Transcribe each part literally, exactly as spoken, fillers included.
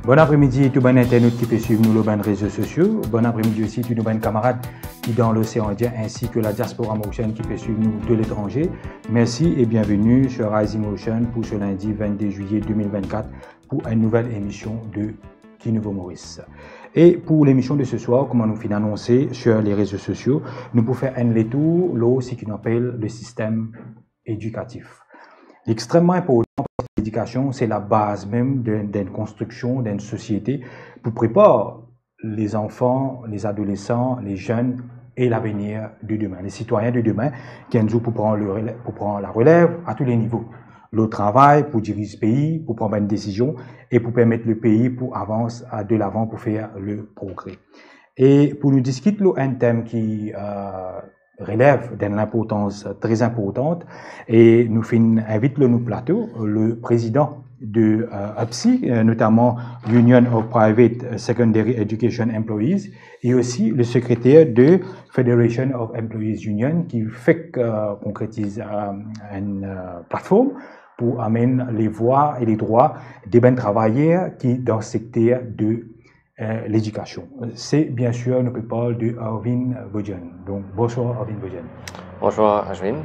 Bon apremidi tou bann internaut ki pe swiv nou lor bann rezo sosio. Bon apremidi osi tou nou bann kamarad ki dan Losean Indien, ainsi que la diaspora mauricienne ki pe swiv nou de letranze. Mersi e bienveni sur Rising Ocean pou se lindi vennde zilye de mil vennkat pou enn nouvel emision de Ki Nouvo Moris. E pou lemision de se swar, kouma nou finn anonse sur les réseaux sociaux, nou pou fer enn letour lor seki nou apel le sistem edikatif. Li extreman inportan parski ledikasion se labaz mem de, d'enn konstriksion, d'enn sosiete pou prepar lezanfan, lezadolesan, lezenn e lavenir de demin, lesitwayin de demin, ki enn zour pou pran le rele-, pou pran larelev a tou le nivo, lor travay, pou diriz pei, pou pran bann desizion e pou permet lepei pou avans a de lavan, pou fer le progre. E pou nou diskit lor enn tem ki, euh, relev d'enn linportans tre inportan, e nou finn invit lor nou plato le prezidan de, euh, UPSI, euh, notaman Union of Private Secondary Education Employees, e osi le sekreter de Federation of Employees Union, ki fek, euh, konkretiz, euh, enn, euh, platform pou amenn lavwa e ledrwa de bann travayer ki dan sekter de, euh, ledikasion. Se, biensir, nou pe parl de Arvin Bojjan. Donk, bonswar, Arvin Bojjan. Bonswar, Ashwin.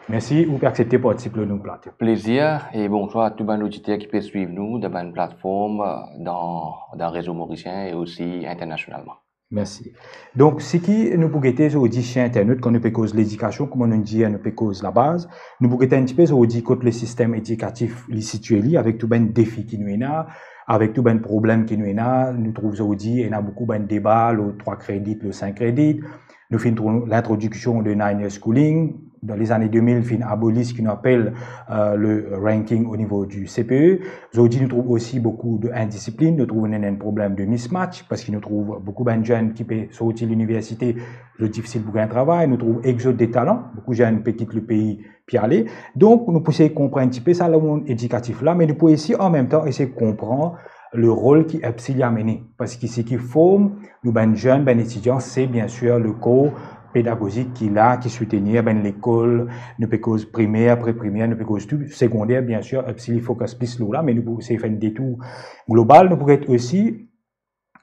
Mersi ou pe aksepte partisip lor nou plato. Plezir, e bonswar a tou bann oditer ki pe swiv nou dan bann platform, euh, dan, dan rezo morisien e osi internasionalman. Mersi. Donk, seki nou pou gete zordi, ser internaut, kan nou pe koz ledikasion, kouma nou dir, nou pe koz labaz, nou pou gete enn tipe zordi kot lesistem edikatif li sitie li, avek tou bann defi ki nou ena, avek tou bann problem ki nou ena. Nou trouv zordi ena boukou bann deba lor trwa kredit, lor sink kredit. Nou finn trouv lintrodiksion de nine year schooling. Dan lezane de mil, finn aboli seki nou apel, euh, le ranking o nivo di C P E. Zordi, nou trouv osi boukou de indisiplin, nou trouv ena enn problem de mismatch, parski nou trouv boukou bann zenn ki pe sorti liniversite, zot difisil pou gagn travay, nou trouv exode de talan, boukou zenn pe kit lepei pou ale. Donk, nou pou esey konpran enn tipe sa lemond edikatif la, me nou pou osi, an mem tan, esey konpran le rol ki UPSI li amene, parski seki form nou bann zenn, bann etidian, se biensir lekor pedagozik ki la, ki soutenir bann lekol, nou pe koz primer, pre-primer, nou pe koz tou, segonder, biensir, UPSI li focus plis lor la, me nou pou esey fer enn detour global, nou pou get osi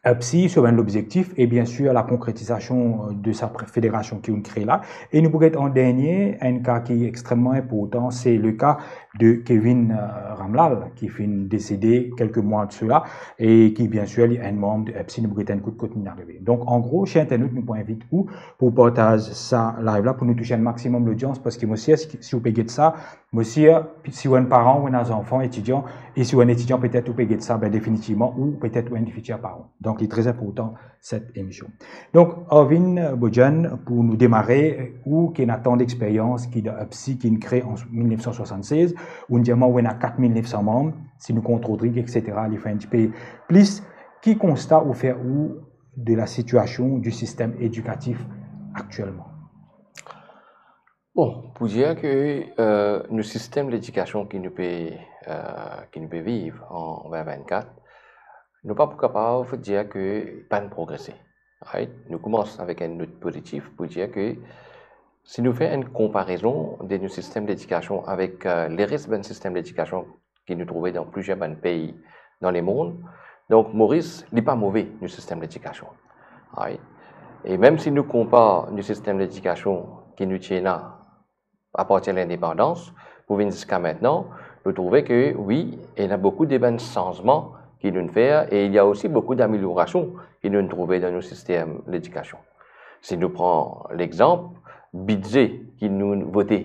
UPSI so bann lobzektif e biensir la konkretizasion de sa pre-, federasion ki inn kree la. E nou pou get an dernie enn ka ki extreman inportan, se le ka de Kevin, euh, Ramlal, ki finn desede kelke mwa de sela, e ki, biensir, li enn manm de UPSI, nou pou get enn kout kot inn arive. Donk, an gro, ser internaut, nou pou invit ou pou partaz sa live la, pou nou touche enn maximum lodians, parski mo sir, si, si ou pe get sa, mo sir, si ou enn paran, ou ena zanfan, etidian, e si ou enn etidian, petet ou pe get sa, be definitivman, ou petet ou enn fitir paran. Donk, li tre inportan, set emision. Donk, Arvin Bojjan, pou nou demare, ou ki ena tan dexperyans, ki dan UPSI, ki inn kree an mil nef san swasann-sez, ou dir mwa ou ena kat mil nef san manm, si nou kont Rodrig, et cetera, li fer enn tipe plis, ki konsta ou fer ou de la sitiasion di sistem edikatif aktielman? Bon, pou dir ke, euh, nou sistem ledikasion ki nou pe, euh, ki nou pe viv an vin vennkat, nou pa pou kapav dir ke pa'nn progrese. Right? Nou koumans avek enn not pozitif pou dir ke si nou fer enn konparezon de nou sistem ledikasion avek, euh, leres bann sistem ledikasion ki nou trouve dan plizier bann pei dan lemond, donk Moris, li pa move, nou sistem ledikasion. Right? E mem si nou konpar nou sistem ledikasion ki nou ti ena apartir lindepandans pou vinn ziska mintnan, nou trouve ke, wi, ena boukou de bann sanzman ki nou'nn fer e il y a osi boukou dameliorasion ki nou'nn trouve dan nou sistem ledikasion. Si nou pran lexanp, bidze ki nou vote,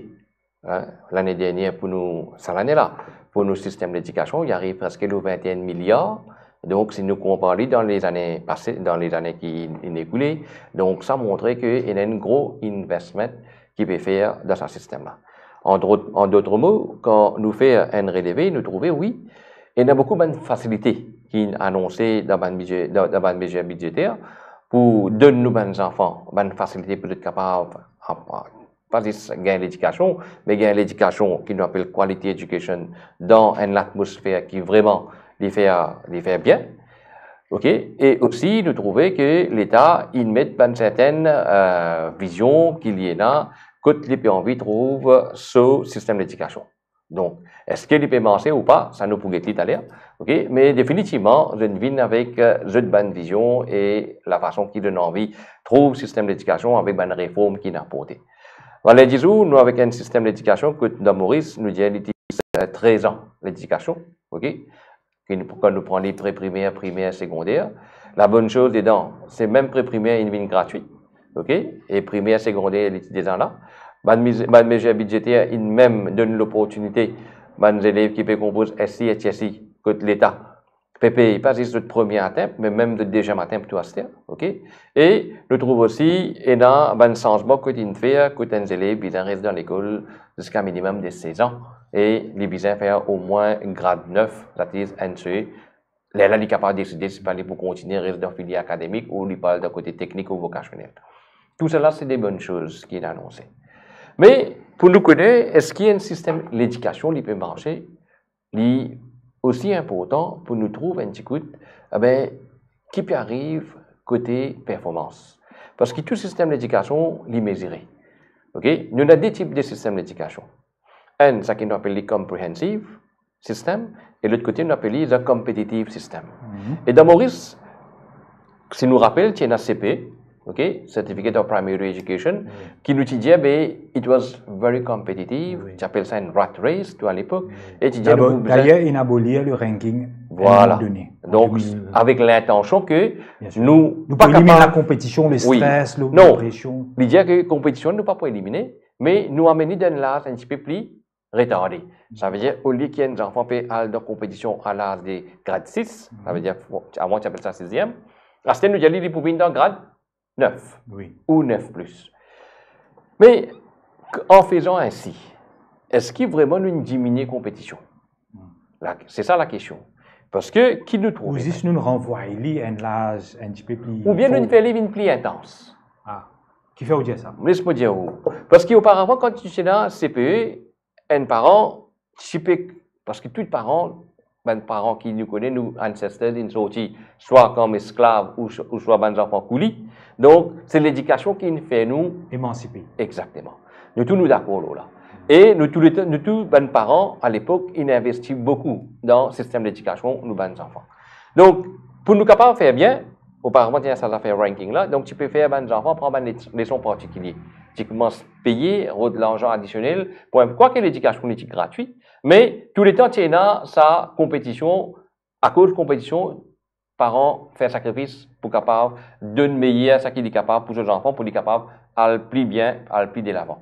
hein, lane dernier pou nou, sa lane la, pou nou sistem ledikasion, li ariv preske lor vinte-enn miliar. Donk, si nou konpar li dan lezane pase, dan lezane ki inn ekoule, donk sa montre ke ena enn gro investment ki pe fer dan sa sistem la. An dot, an dot mo, kan nou fer enn releve, nou trouve, wi, ena boukou bann fasilite ki inn anonse dan bann bidze, dan, dan bann mezir bidzeter pou donn nou bann zanfan bann fasilite pou zot kapav ap-, pa zis gagn ledikasion, me gagn ledikasion ki nou apel quality education dan enn latmosfer ki vreman li fer, li fer bien. Ok? E osi, nou trouve ke Leta inn met bann sertenn, euh, vizion ki li ena, kot li pe anvi trouv so sistem ledikasion. Donk, Eski li pe marse ou pa, sa nou pou get li taler, ok? Me definitivman, zot vinn avek, eh, zot bann vizion e lafason ki zot anvi trouv sistem ledikasion avek bann reform ki inn aporte. Valer dizour, nou avek enn sistem ledikasion kot dan Moris, nou dir li ti, eh, trez an ledikasion, ok? Ki nou, kan nou pran li pre-primer, primer, segonder, labonn soz dedan, se mem pre-primer inn vinn gratwi, ok? E primer, segonder, li ti deza la. Bann miz-, bann mezir bidzeter inn mem donn loportinite bann zelev ki pe konpoz S C, H S C, kot Leta pe pey pa zis zot premie attempt, me mem zot deziem attempt tou aster, ok? E nou trouv osi ena bann sanzman kot inn fer, kot enn zelev bizin res dan lekol ziska minimem de sez an, e li bizin fer omwin grad nef, that is N C E. Lerla li kapav deside si li pou kontinie res dan filier akademik ou li pou al dan kote teknik ou vokasionel. Tousala se de bonn soz ki inn anonse. Me pou nou kone eski enn sistem ledikasion li pe marse, li osi inportan pou nou trouv enn ti kout, e ben, ki pe ariv kote performans. Parski tou sistem ledikasion, li mezire. Ok? Nou ena de tip de sistem ledikasion. Enn, sa ki nou apel li comprehensive system, e lot kote nou apel li the competitive system. Mhm. E dan Moris, si nou rapel, ti ena C P E, ok, Certificate of Primary Education, wi, ki nou ti dir, be, it was very competitive, wi, ti apel sa enn rat race, tou, alepok, wi, e ti dir, dabor, nou pou bizin, dayer, inn abolir le ranking, vwala, a enn moman done, an donk, de mil. Avek lintansion ke, bien sir, nou, nou pa pou elimine kapav lakonpetision, le, wi, stres, le, non, lapresion. Li dir ke konpetision, nou pa pou elimine, me nou amenn li dan enn laz enn tipe pli retarde. Savedir, olie ki enn zanfan pe al dan konpetision a laz de grad sis, mhm, savedir, avan ti apel sa siziem, aster nou dir li, li pou vinn dan grad nef, wi, ou nef plis. Me, k-, an fezan ensi, eski vreman nou diminie konpetision? Hmm. La, se sa lakestion. Parski ki nou trouve? Ou zis nou ranvway li enn laz enn tipe pli for. Oubien nou fer li vinn pli intans. Ah, kifer ou dir sa? Les mo dir ou. Parski oparavan, kan ti ena C P E, enn paran ti pe, parski tou paran, bann paran ki nou kone, nou ancestors, inn sorti swa kom esklav ou, ouswa bann zanfan kouli. Donk, se ledikasion ki inn fer nou emansipe. Exakteman. Nou tou nou dakor lor la. E nou tou letan, nou tou bann paran, a lepok, inn investi boukou dan sistem ledikasion nou bann zanfan. Donk, pou nou kapav fer bien, oparavan, ti ena sa zafer ranking la, donk ti pe fer bann zanfan pran bann le-, leson partikilie. Ti koumans peye, rod larzan adisionel, pou enn, kwake ledikasion li ti gratwi, me tou letan ti ena sa konpetision, akoz konpetision, paran fer sakrifis pou kapav donn meyer sa ki li kapav pou so zanfan, pou li kapav al pli bien, al pli delavan.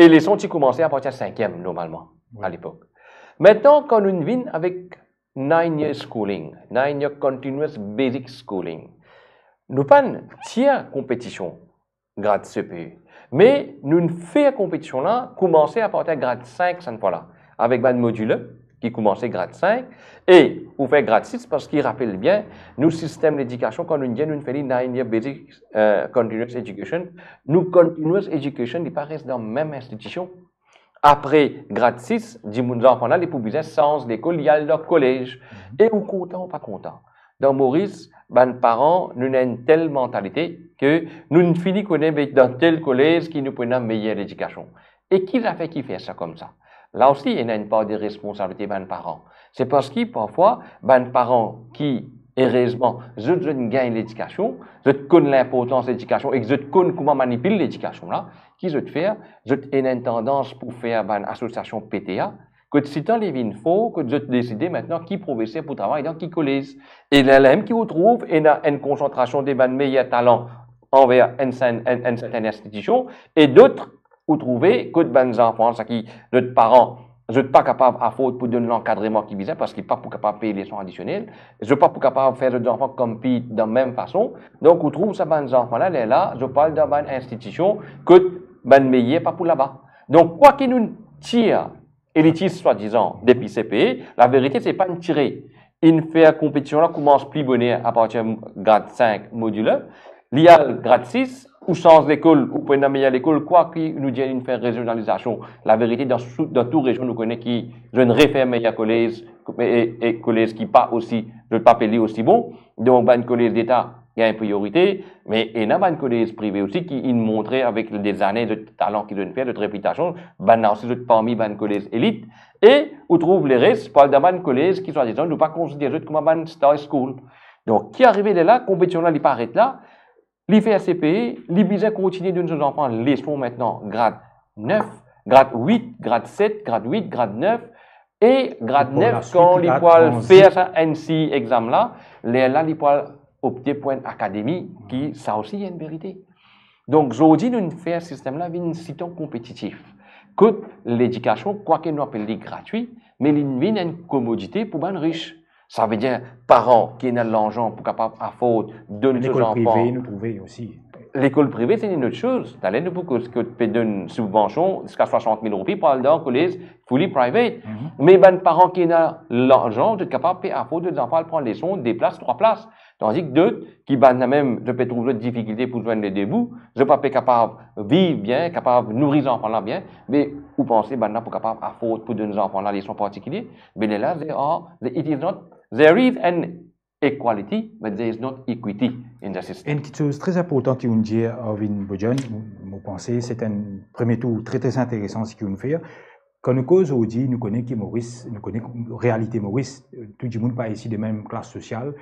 E leson ti koumanse apartir sinkiem, normalman, wi, a lepok. Aster, kan nou vinn avek nine year schooling, nine year continuous basic schooling, nou pa'nn tir konpetision grad C P E. Me nou fer konpetision la, koumanse apartir grad sink, sann fwa la, avek bann module ki koumanse grad sink, e ou fer grad sis, parski rapel bien, nou sistem ledikasion, kan nou dir nou fer li nine year basic, eh, continuous education, nou continuous education, li pa res dan mem institision. Apre grad sis, dimoun zanfan la, li pou bizin sanz lekol, li al dan kolez. Mhm. E ou kontan ou pa kontan. Dan Moris, bann paran, nou ena enn tel mantalite ke nou fini kone, be, dan tel kolez ki nou pou ena meyer ledikasion. E ki zafer ki fer sa koumsa? La osi, ena enn par de responsabilite bann paran. Se parski parfwa, bann paran ki, erezman, zot, zot inn gagn ledikasion, zot konn linportans ledikasion e zot konn kouma manipil ledikasion la, ki zot fer? Zot ena enn tandans pou fer bann asosiasion P T A, kot sitan li vinn for, kot zot deside aster ki profeser pou travay dan ki kolez. E lerla mem ki ou trouv ena enn konsantrasion de bann meyer talan anver enn, enn, enn sertenn institision, e dot ou trouve kot bann zanfan, sa ki zot paran, zot pa kapav afford pou donn lankadreman ki bizin, parski pa pou kapav pey leson adisionel, zot pa pou kapav fer zot zanfan compete dan mem fason. Donk, ou trouv sa bann zanfan la, lerla, zot pou al dan bann institision kot bann meyer pa pou laba. Donk, kwake nou tir elitis swadizan depi C P E, laverite, se pa inn tire. Inn fer konpetision la koumans pli boner apartir grad sink module. Li al grad sis, ou sanz lekol, ou pou ena meyer lekol, kwake nou dir inn fer rezionalizasion. Laverite, dan sou-, dan tou rezion, nou kone ki zot inn refer meyer kolez, e, e kolez ki pa osi, zot pa pe li osi bon. Donk, bann kolez leta, gagn priyorite, me ena bann kolez prive osi ki inn montre avek dezane zot talan ki zot inn fer, zot repitasion, bannla osi zot parmi bann kolez elit, e ou trouv leres pou al dan bann kolez ki swadizan nou pa konsider zot kouma bann star school. Donk, ki arive lerla, konpetision la, li pa aret la, li fer CPE, li bizin kontigne donn so zanfan leson aster grad nef, grad wit, grad set, grad wit, grad nef, e grad nef, kan li pou al fer sa NCEE exam la, lerla li pou al opte pou enn akademi, ki sa osi enn verite. Donk, zordi nou fer sistem la vinn sitan konpetitif. Kot ledikasion, kwake nou apel li gratwi, me li vinn enn komodite pou bann ris. Savedir, paran ki ena larzan pou kapav afford donn so zanfan. Lekol prive, nou trouve osi. Lekol prive, se enn lot soz. Taler nou pou koz kot pe donn sibvansion ziska swasant mil roupi pou al dan kolez fully private. Me bann paran ki ena larzan, zot kapav pe afford zot zanfan al pran leson de plas, trwa plas. Tandis ki dot, ki bannla mem, zot pe trouv zot difikilte pou zwenn le de bou, zot pa pe kapav viv bien, kapav nouri zanfan la bien, me ou panse bannla pou kapav afford pou donn zanfan la leson partikilie? Be lerla, there are, it is not, there is an equality, but there is not equity in the system. Enn kiksoz tre inportan ki ou'nn dir, Arvind Bodjan, mo, mo panse, se enn premie tour tre, tre interesan seki ou'nn fer. Kan nou koz zordi, nou kone ki Moris, nou kone realite Moris, tou dimoun pa isi de mem klas sosial.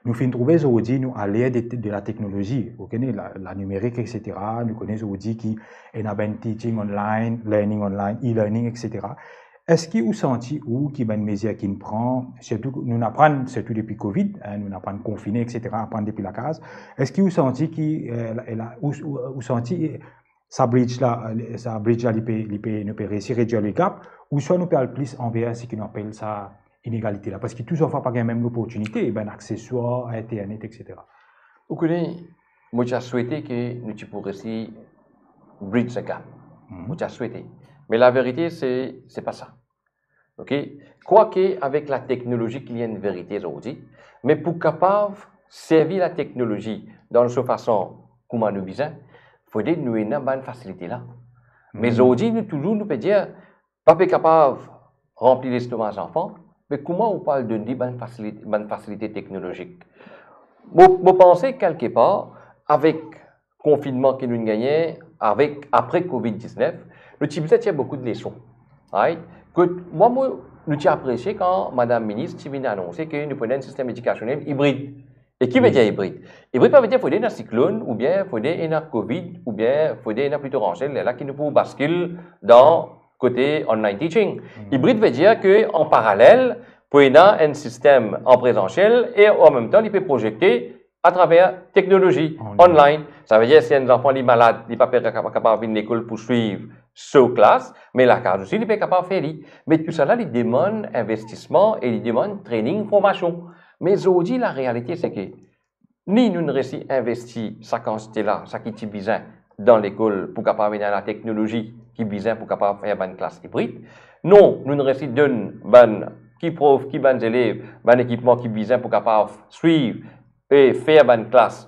Nou finn trouve zordi nou aler de, de la teknolozi, ok, la, la nimerik, et cetera. Nou kone zordi ki ena bann teaching online, learning online, e-learning, et cetera. Eski ou santi ou ki bann mezir ki'nn pran, sirtou nou aprann, sirtou depi Covid, hein, nou aprann konfine, et cetera, aprann depi lakaz, eski ou santi ki, eh, la, la, ou, ou, ou santi, eh, sa bridge la, eh, sa bridge la, li pe, li pe, nou pe reisi redwir le gap, ouswa nou pe al plis anver seki nou apel sa inegalite la? Parski tou zanfan pa gagn mem loportinite, bann akseswar, internet, et cetera. Ou kone, mo ti a swete ki nou ti pou reisi bridge the gap. Mo ti a swete. Me laverite, se, se pa sa. Ok? Kwake avek la teknolozi ki li enn verite zordi, me pou kapav servi la teknolozi dan so fason kouma nou bizin, fode nou ena bann fasilite la. Me zordi, nou touzour, nou pe dir, pa pe kapav ranpli lestoma zanfan, me kouma ou pou al donn li bann fasilite, bann fasilite teknolozik? Mo, mo panse kelkepar, avek konfinnman ki nou gagne, avek, apre Covid diznef, nou ti bizin tir boukou de leson. Right? Kot mwa, mo, nou ti apresie kan Madam Minis ti vinn anonse ki nou pou ena enn sistem edikasionel ibrid. E ki vedir ibrid? Ibrid pa vedir fode ena siklonn, oubien fode ena Covid, oubien fode ena pli toransyel, lerla ki nou pou baskil dan kote online teaching. Ibrid vedir ki an paralel, pou ena enn sistem an prezansiel e an mem tan, li pe prozekte atraver teknolozi online. Online. Savedir, si enn zanfan li malad, li pa pe kapa-, kapav vinn lekol pou swiv so klas, me lakaz osi, li pe kapav fer li. Me tousala, li demann investisman e li demann training, formasion. Me zordi, larealite, se ki ni nou reisi investi sa kantite la, sa ki ti bizin dan lekol pou kapav ena lateknolozi ki bizin pou kapav fer bann klas ibrid. Non, nou reisi donn bann ki prof, ki bann zelev, bann ekipman ki bizin pou kapav swiv e fer bann klas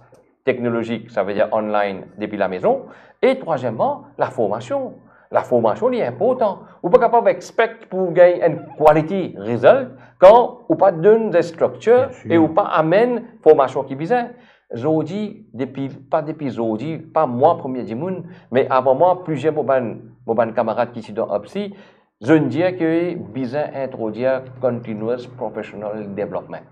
teknolozik, savedir online depi lamezon. E trwaziemman, laformasion. Laformasion, li inportan. Ou pa kapav expect pou gagn enn quality result kan ou pa donn de structure e ou pa amenn formasion ki bizin. Zordi, depi, pa depi zordi, pa mwa premie dimoun, me avan mwa, plizier mo bann, mo bann kamarad ki ti dan UPSI, zot dir ki bizin introdwir continuous professional development.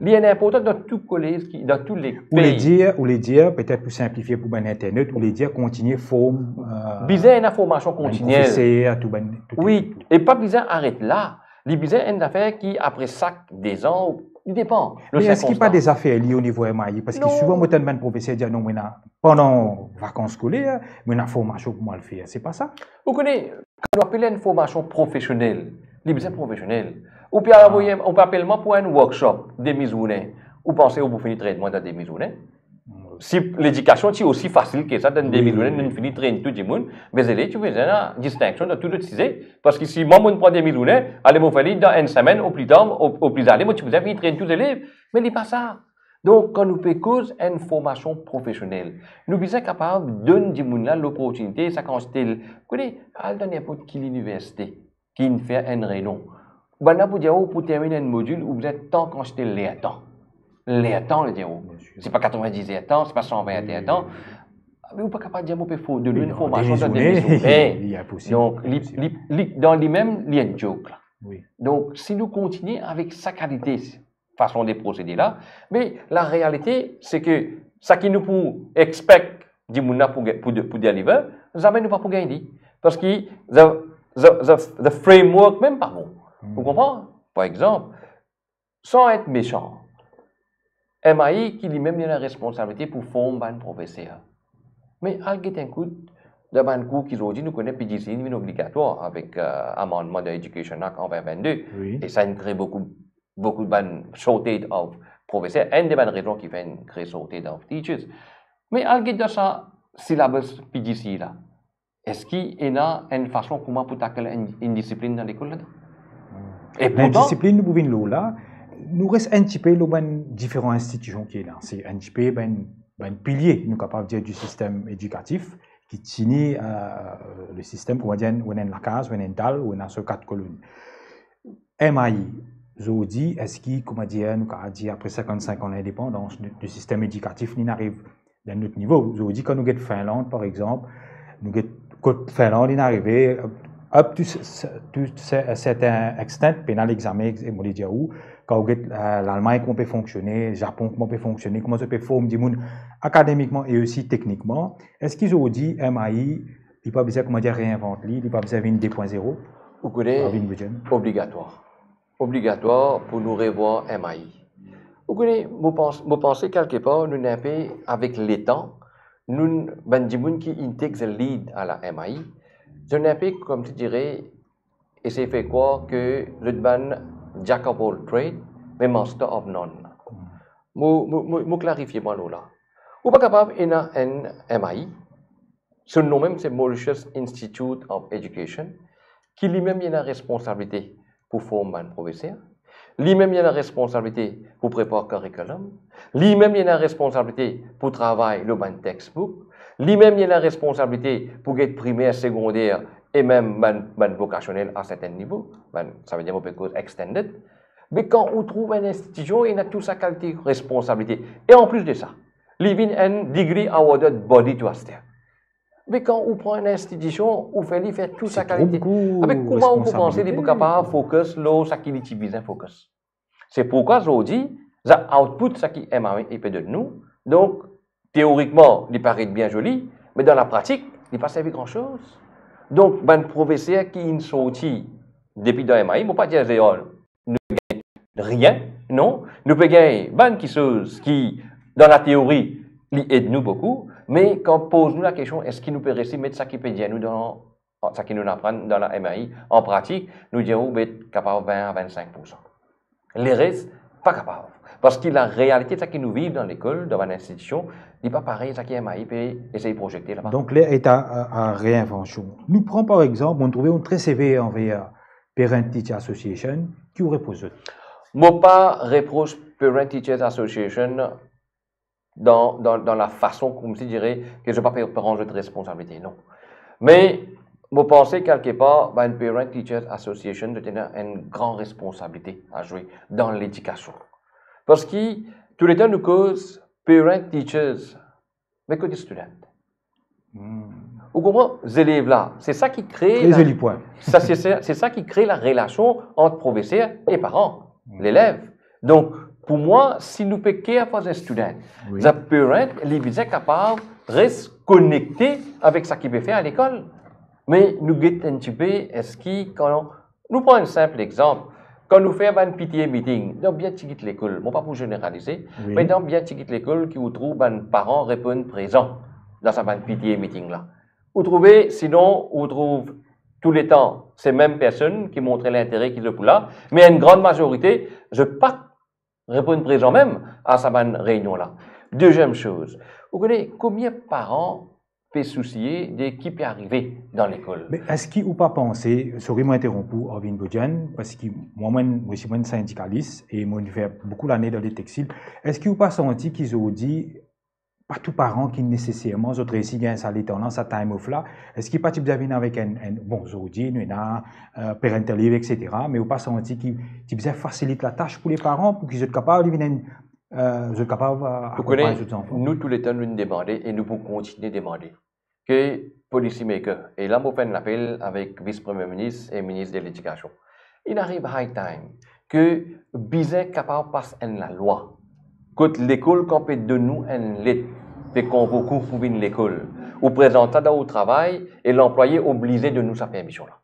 Li enn inportan dan tou kolez ki, dan tou le pei. Ou le dir, ou le dir, petet pou sinplifie pou bann internet, ou le dir kontinie form, eh, bizin ena formasion kontiniel. Bann profeser, tou bann, tou, wi, tou. E pa bizin aret la. Li bizin enn zafer ki apre sak dezan, li depan. Me eski pa deza fer li o nivo MIA? Parski souvan mo tann bann profeser dir, "Non, mo ena, pandan vakans skoler, mo ena formasion pou mo al fer." Se pa sa? Ou kone, kan nou apel enn formasion profesionel, li bizin profesionel. Ou pe avoy, ou pe apel mwa pou enn workshop demi zourne. Ou panse ou pou fini train mwa dan demi zourne? Si ledikasion ti osi fasil ki sa, dan demi zourne, nou fini train tou dimoun, be zele, ti bizin ena distinksion dan tou lot size. Parski si mwa, mo pran demi zourne, ale mo fer li dan enn semenn, o pli tar, o, o pli zale, mo ti bizin fini train tou zelev. Me li pa sa. Donk, kan nou pe koz enn formasion profesionel, nou bizin kapav donn dimoun la loportinite, sa kantite, kone, al dan ninport ki liniversite ki inn fer enn renom. Bannla pou dir, o, pou terminn enn modil, ou bizin tan kantite lertan. lertan, li dir ou. Bien sûr. Se pa katrevin-dis lertan, se pa san vin lertan. Wi, wi, wi. Ou pa kapav dir, mo pe fo-, donn ou enn formasion dan de zourne, zourne. Li inposib. Donk, li, li, li, dan limem, li enn joke la. Wi. Donk, si nou kontinie avek sa kalite fason de prosede la, me larealite, se ke sa ki nou pou expect dimoun la pou, pou, pou deliver, zame nou pa pou gagn li. Parski the, the, the, the framework mem pa bon. Ou konpran? Par exanp, san et mesan, M I ki limem li ena responsabilite pou form bann profeser. Me al get enn kout dan bann kour ki zordi nou kone P G C E vinn obligatwar avek, euh, amannman dan Education Act an vin vinn-de. Wi. E sa inn kre boukou, boukou bann shortage of profeser. Enn de bann rezon ki fer inn kre shortage of teachers. Me al get dan sa syllabus P G C E la. Eski ena enn fason kouma pou tackle enn, enn disiplin dan lekol la? E Enn pourtan, disiplin nou pou vinn lor la, nou res enn tipe lor bann diferan institision ki ena. Se enn tipe bann, bann pilie, nou kapav dir, di sistem edikatif ki tini, euh, le sistem, kouma dir, ou ena enn lakaz, ou ena enn dal, ou ena so kat kolonn. M I, zordi, eski, kouma dir, nou kapav dir, apre sinkant-sink an lindepandans, nou, le sistem edikatif, li inn ariv dan enn lot nivo. Zordi, kan nou get Finland, par exanp, nou get kot Finland inn arive, up to s-, s-, to s-, a certain extent, pena legzamen, ex-, mo le dir ou, kan ou get, euh, Lalmagn kouma pe fonksione, Zapon kouma pe fonksione, kouma zot pe form dimoun akademikman e osi teknikman, eski zordi M I, li pa bizin, kouma dir, reinvant li, li pa bizin vinn de pwin zero? Ou kone, Arvind Bhuyan. Obligatwar. Obligatwar pou nou revwar M I. Ou kone, mo pans-, mo panse kelkepar, nou ena enpe, avek letan, nou, bann dimoun ki inn take the lead a la M I, zot ena enpe, kouma ti dire, esey fer krwar ke zot bann jack of all trade, me master of none. Mo, mo, mo, mo klarifie mwa lor la. Ou pa kapav ena enn M I, so nom mem se Mauritius Institute of Education, ki limem li ena responsabilite pou form bann profeser, limem li ena responsabilite pou prepar curriculum, limem li ena responsabilite pou travay lor bann textbook, limem li ena responsabilite pou get primer, segonder e mem bann, bann vokasionel a sertin nivo, bann, savedir mo pe koz extended. Me kan ou trouv enn institision ena tou sa kalite responsabilite, e anplis de sa, li vinn enn degree awarded body to aster. Me kan ou pran enn institision, ou fer li fer tou sa kalite. Abe, kouma ou pou panse li pou kapav focus lor seki li ti bizin focus? Se pourkwa zordi, sa output, seki M I pe donn nou, donk, teorikman, li paret bien zoli, me dan lapratik, li pa servi gran soz. Donk, bann profeser ki inn sorti depi dan M I, mo pa dir zot, nou gagn rien, non. Nou pe gagn bann kiksoz ki, dan lateori, li ed nou boukou, me kan poz nou lakestion, eski nou pe resi met seki pe dir nou dan, seki nou aprann dan la M I, an pratik, nou dir ou, be, kapav vin a vinn-sink poursan. Leres, pa kapav. Parski larealite, seki nou viv dan lekol, dan bann institision, li pa parey seki M I pe esey proyekte laba. Donk, ler eta a, a reinvansion. Nou pran, par exanp, mo trouve ou tre sever anver Parent Teacher Association, ki ou repros zot? Mo pa repros Parent Teachers Association dan, dan, dan lafason, koumsi dire, ke zot pa pe pran zot responsabilite, non. Me, mo panse, kelkepar, bann Parent Teachers Association, zot ena enn gran responsabilite a zwe dan ledikasion. Parski, touletan nou koz parent, teachers, me kote student? Ou konpran? Zelev la, se sa ki kre... Tre zoli pwin. Sa, se, se, se sa ki kre larelasion ant profeser e paran, lelev. Donk, pou mwa, si nou pe care for the student, the parent, li bizin kapav res konekte avek seki pe fer a lekol. Me nou get enn tipe, eski kan nou pran enn sinp exanp, kan nou fer bann P T A meeting, dan bien tigit lekol, mo pa pou zeneralize, me dan bien tigit lekol ki ou trouv bann paran reponn prezan dan sa bann P T A meeting la. Ou trouve, sinon, ou trouv touletan se mem personn ki montre lintere ki zot pou la, me enn gran mazorite, zot pa reponn prezan mem a sa bann reynion la. Deziem soz, ou kone konbien paran pe sousie de ki pe arive dan lekol? Me eski ou pa panse, sorry mo interonp ou, Arvind Bhuyan, parski mwa, mwa, mwa osi mo enn sindikalis e mo fer boukou lane dan le textile, eski ou pa santi ki zordi pa tou paran ki neseserman zot resi gagn sa letan la, sa time off la? Eski pa ti bizin vinn avek enn, enn, bon, zordi nou ena, euh, parental leave, et cetera, me ou pa santi ki ti bizin fasilit latas pou le paran, pou ki zot kapav vinn enn, euh, zot kapav, euh, akonpagn zot zanfan. Ou kone, nou touletan nou demande e nou pou kontigne demande ke policy maker, e la mo fer enn lapel avek Vis Premie Minis e Minis de Ledikasion, inn ariv high time ke bizin kapav pas enn lalwa kot lekol kan pe donn ou enn let, pe konvok ou pou vinn lekol, ou prezant sa dan ou travay e lanplwaye oblize donn ou sa permision la.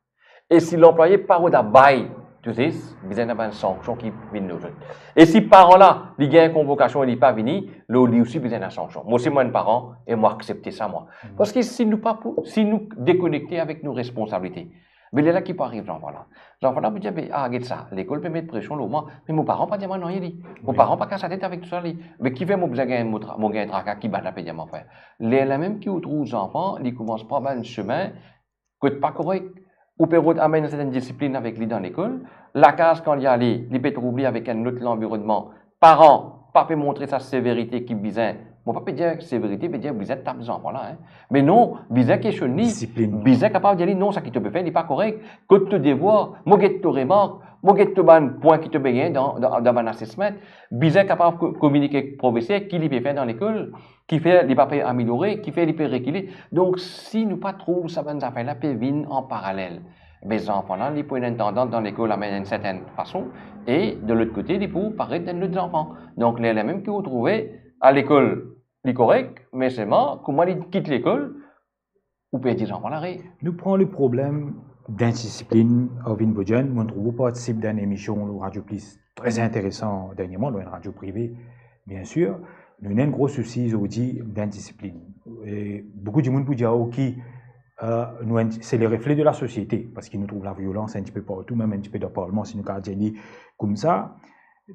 E si lanplwaye pa rod abide to this, bizin ena bann sanksion ki vinn lor zot. E si paran la, li gagn konvokasion e li pa vini, lor li osi bizin ena sanksion. Mo osi mo enn paran e mo aksepte sa mwa. Parski si nou pa pou, si nou dekonekte avek nou responsabilite, be lerla ki pou ariv zanfan la? Zanfan la pou dir, be, ah, get sa, lekol pe met presion lor mwa, me mo paran pa dir mwa nanye li. Mo paran pa kas latet avek tou sa li. Be kifer mo bizin gagn mo tra-, mo gagn traka ki bann la pe dir mwa fer? Lerla mem ki ou trouv zanfan, li koumans pran bann semin kot pa korek. Ou pe rod amenn enn sertenn disiplin avek li dan lekol. Lakaz, kan li ale, li pe trouv li avek enn lot lanvironnman. Paran pa pe montre sa severite ki bizin. Mo pa pe dir severite pe dir bizin tap zanfan la, hein. Me non, bizin kestionn li, bizin kapav dir li, "Non, sa ki to pe fer, li pa korek. Kot to devwar? Mo get to remark, mo get to bann pwin ki to pe gagn dan, dan, dan bann assessment." Bizin kapav ko-, kominike ek profeser ki li pe fer dan lekol, kifer li pa pe ameliore, kifer li pe rekile. Donk, si nou pa trouv sa bann zafer la pe vinn an paralel, be zanfan la, li pou ena enn tandans dan lekol amenn enn sertenn fason, e de lot kote, li pou paret enn lot zanfan. Donk, lerla mem ki ou trouve, a lekol, li korek, me selman, kouma li kit lekol, ou perdi zanfan la, re. Nou pran le problem dindisiplin, Arvin Beaudiane, mo trouv ou partisip dan enn emision lor Radio Plus, tre interesan dernierman, lor enn radio prive, bien sir. Nou ena enn gro sousi zordi dindisiplin. E boukou dimoun pou dir, ah, ok, euh, nou enn, se le refle de la sosiete, parski nou trouv laviolans enn tipe partou, mem enn tipe dan parlman, si nou kapav dir li koumsa.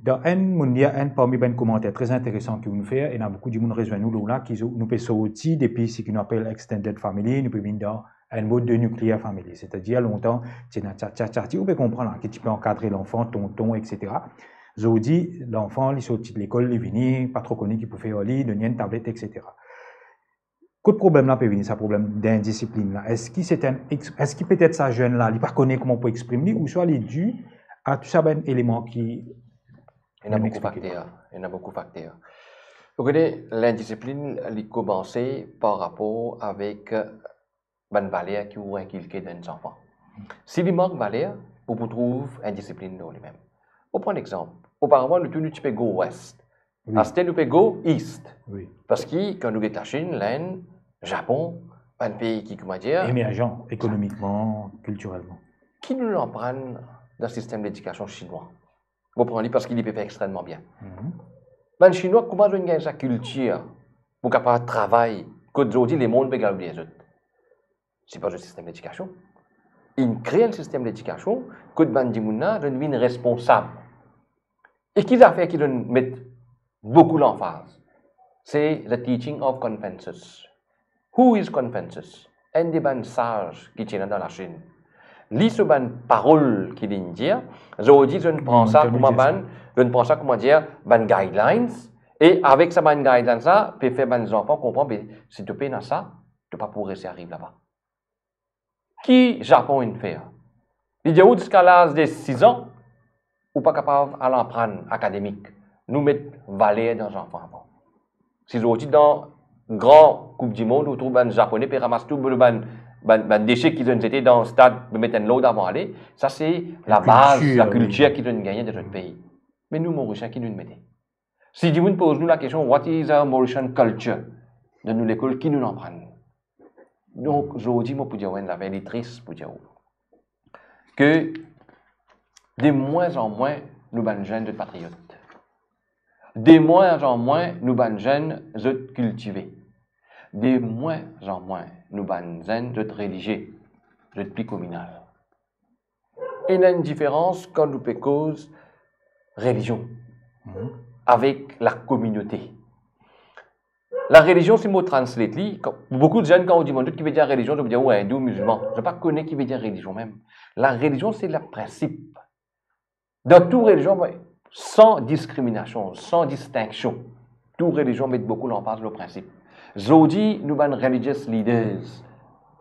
Dan enn, mo lir enn parmi bann komanter tre interesan ki ou'nn fer, ena boukou dimoun rezwenn nou lor la, ki zo-, nou pe sorti depi seki nou apel extended family, nou pe vinn dan enn mod de nuclear family. Setadir, lontan, ti ena tya, tya, tya, tya, ou pe konpran la, ki ti pe ankadre lanfan, tonton, et cetera. Zordi, lanfan, li sorti lekol, li vini, pa tro kone ki pou fer ar li, donn li enn tablet, et cetera. Kot problem la pe vini, sa problem dindisiplin la? Eski se enn ex-, eski petet sa zenn la, li pa kone kouma pou exprim li, ouswa li di a tou sa bann eleman ki... Ena boukou fakter, ena boukou fakter. Ou kone, lindisiplin, li koumanse par rapor avek bann valer ki ou inkilke dan enn zanfan. Si li mank valer, ou pou trouv indisiplin lor limem. Mo pran enn exanp. Oparavan, nou tou nou ti pe go west. Wi. Aster nou pe go east. Wi. Parski kan nou get Lasinn, Lenn, Zapon, bann pei ki, kouma dir, emerzan ekonomikman, kiltirelman. Ki nou aprann dan sistem ledikasion sinwa? Mo pran li parski li pe fer extrememan bien. Mhm. Bann Sinwa, kouma zot inn gagn sa kiltir pou kapav travay kot zordi lemond pe galouble zot? Se par zot sistem ledikasion. Inn kre enn sistem ledikasion kot bann dimoun la, zot vinn responsab. E ki zafer ki zot met boukou lanfaz? Se the teaching of Confucius. Who is Confucius? Enn de bann saz ki ti ena dan Lasinn. Li so bann parol ki li'nn dir, zordi zot inn pran sa kouma bann, zot inn pran sa kouma dir bann guidelines, e avek sa bann guidelines la, pe fer bann zanfan konpran, be, si to pena sa, to pa pou resi ariv laba. Ki Zapon inn fer? Li dir ou ziska laz de sis an, ou pa kapav al aprann akademik. Nou met valer dan zanfan avan. Si zordi dan gran Koup di Mond, ou trouv bann Zapone pe ramas tou bann, bann, bann dese ki zot inn zete dan stad, pe met enn lord avan ale, sa se labaz, lakiltir ki zot inn gagne dan zot pei. Me nou, Morisien, ki nou inn mete? Si dimoun poz nou lakestion, "What is our Mauritian culture?" Dan nou lekol, ki nou aprann? Donk, zordi, mo pou dir ou enn zafer, li tris pou dir ou, ke de mwin an mwin, nou bann zenn, zot patriot. De mwin an mwin, nou bann zenn, zot kiltive. De mwin an mwin, nou bann zenn, zot relizie, zot pli kominal. Ena enn diferans kan nou pe koz relizion avek lakominote. Larelizion, si mo translate li, kan, boukou zenn, kan ou dimann zot ki vedir relizion, zot pou dir ou indou, mizilman. Zot pa kone ki vedir relizion mem. Larelizion, se laprinsip. Dan tou relizion, san diskriminasion, san distinksion, tou relizion met boukou lanfaz lor prinsip. Zordi, nou bann religious leaders,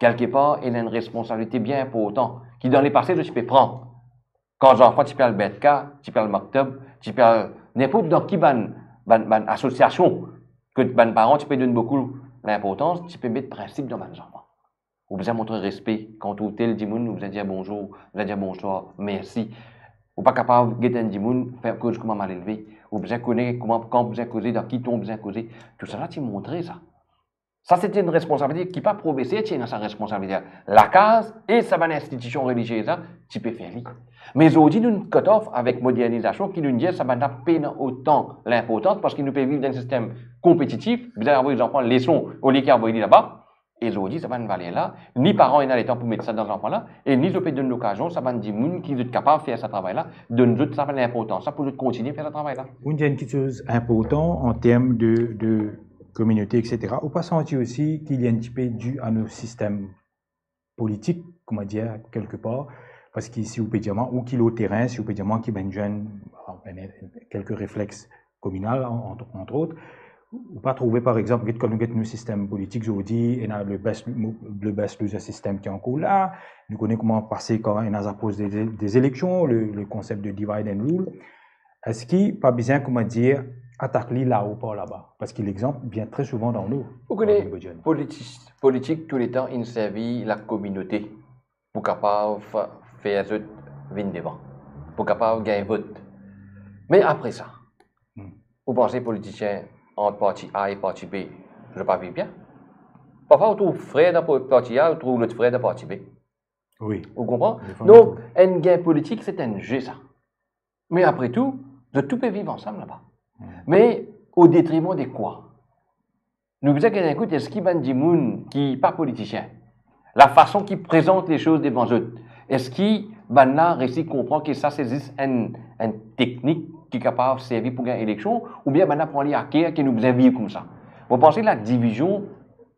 kelkepar, ena enn responsabilite bien inportan, ki dan lepase, zot ti pe pran. Kan zanfan ti pe al Beit Ka, ti pe al Maktab, ti pe al ninport dan ki bann bann, bann asosiasion, kot bann paran ti pe donn boukou linportans, ti pe met prinsip dan bann zanfan. Ou bizin montre respe, kan ou trouv tel dimoun, ou bizin dir bonzour, ou bizin dir bonswar, mersi. Ou pa kapav get enn dimoun, fer koz kouma malelve. Ou bizin kone kouma, kan ou bizin koze, dan ki ton ou bizin koze. Tousala ti montre sa. Sa, se ti enn responsabilite ki pa profeser ti ena sa responsabilite. Lakaz e sa bann institision relizie la ti pe fer li. Me zordi, nou cut off avek modernizasion ki nou dir sa bann la pena otan linportans, parski nou pe viv dan enn sistem konpetitif, bizin avoy zanfan leson olie ki avoy li laba. E zordi, sa bann valer la, ni paran ena letan pou met sa dan zanfan la, e ni zot pe donn lokazion sa bann dimoun ki zot kapav fer sa travay la, donn zot sa bann linportans la pou zot kontigne fer sa travay la. Ou dir enn kiksoz inportan an term de, de kominote, et cetera. Ou pa santi osi ki li enn tipe di a nou sistem politik, kouma dir, kelke par, parski si ou pe dir mwa, ou ki lor terin, si ou pe dir mwa ki bann zenn, ah, ena kelke reflex kominal, an-, ant, ant ot, ou pa trouve, par exanp, get, kan nou get nou sistem politik zordi, ena le best, le best loser system ki ankor la, nou kone kouma pase kan ena zapros de, de, de zeleksion, le, le konsep de divide and rule. Eski pa bizin, kouma dir, atak li lao par laba? Parski lexanp vien tre souvan dan nou. Ou kone, politis-, politik touletan inn servi lakominote pou kapav fer zot vinn devan, pou kapav gagn vot. Me apre sa, Hmm. ou panse politisien ant parti A e parti B, zot pa viv bien? Parfwa ou trouv frer dan po-, parti A, ou trouv lot frer dan parti B. Wi. Ou konpran? Donk, enn gagn politik, se enn ze sa. Me apre tou, zot tou pe viv ansam laba. Hmm. Me o detriman de kwa? Nou bizin gete ekout eski bann dimoun ki pa politisien, lafason ki prezant lesoz devan zot, eski bannla resi konpran ki sa se zis enn, enn teknik ki kapav servi pou gagn eleksion, oubien bannla pran li a ker ki nou bizin viv koumsa? Mo panse ladivizion,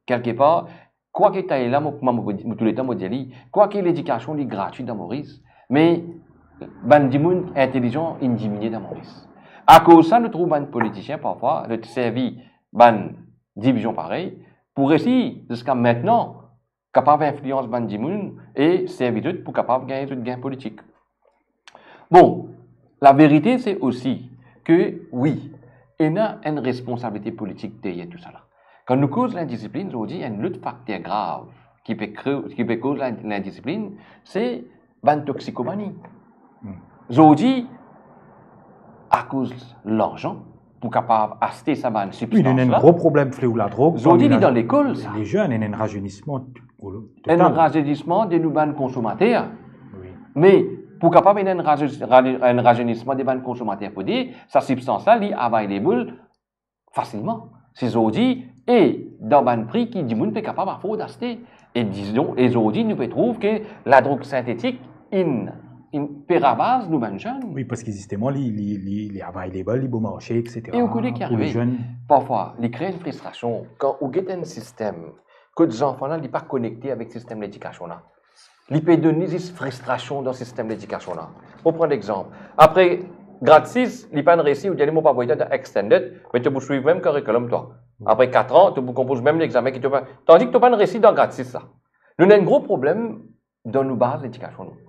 kelke par, kwake taler la, mo, mo, mo, mo touletan mo dir li, kwake ledikasion li gratwi dan Moris, me bann dimoun intelizan inn diminie dan Moris. Akoz sa, nou trouv bann politisien parfwa, zot servi bann divizion parey, pou resi ziska mintnan kapav inflians bann dimoun e servi zot pou kapav gagn zot gagn politik. Bon, laverite se osi ke, wi, ena enn responsabilite politik deryer tousala. Kan nou koz lindisiplinn, zordi, enn lot fakter grav ki pe kre-, ki pe koz lin-, lindisiplinn, se bann toksikomani. Hmm. Zordi, akoz larzan pou kapav aste sa bann sibstans la. Wi, nou ena enn gro problem fleo ladrog. Zordi, li dan lekol, sa. Lezenn, ena enn razeynisman total. Enn razeynisman de nou bann konsomater. Wi. Me pou kapav ena enn raze-, ra-, enn razeynisman de bann konsomater, fode sa sibstans la, li available fasilman. Se zordi e dan bann pri ki dimoun pe kapav aford aste. E dizon, e zordi nou pe trouv ke ladrog sintetik inn, inn pe ravaz nou bann zenn. Wi, parski zisteman, li, li, li, li available, li bon marse, et cetera. E ou kone ki arive? Parfwa, li kre enn fristrasion. Kan ou get enn sistem kot zanfan la, li pa konekte avek sistem ledikasion la, li pe donn li zis fristrasion dan sistem ledikasion la. Mo pran lexanp. Apre grad sis, li pa'nn resi, ou dir li, mo pa voye twa dan extended, me to pou swiv mem karikulom twa. Apre kat an, to pou konpoz mem lexame ki to pa, tandi ki to pa'nn resi dan grad sis la. Nou ena enn gro problem dan nou baz ledikasion nou.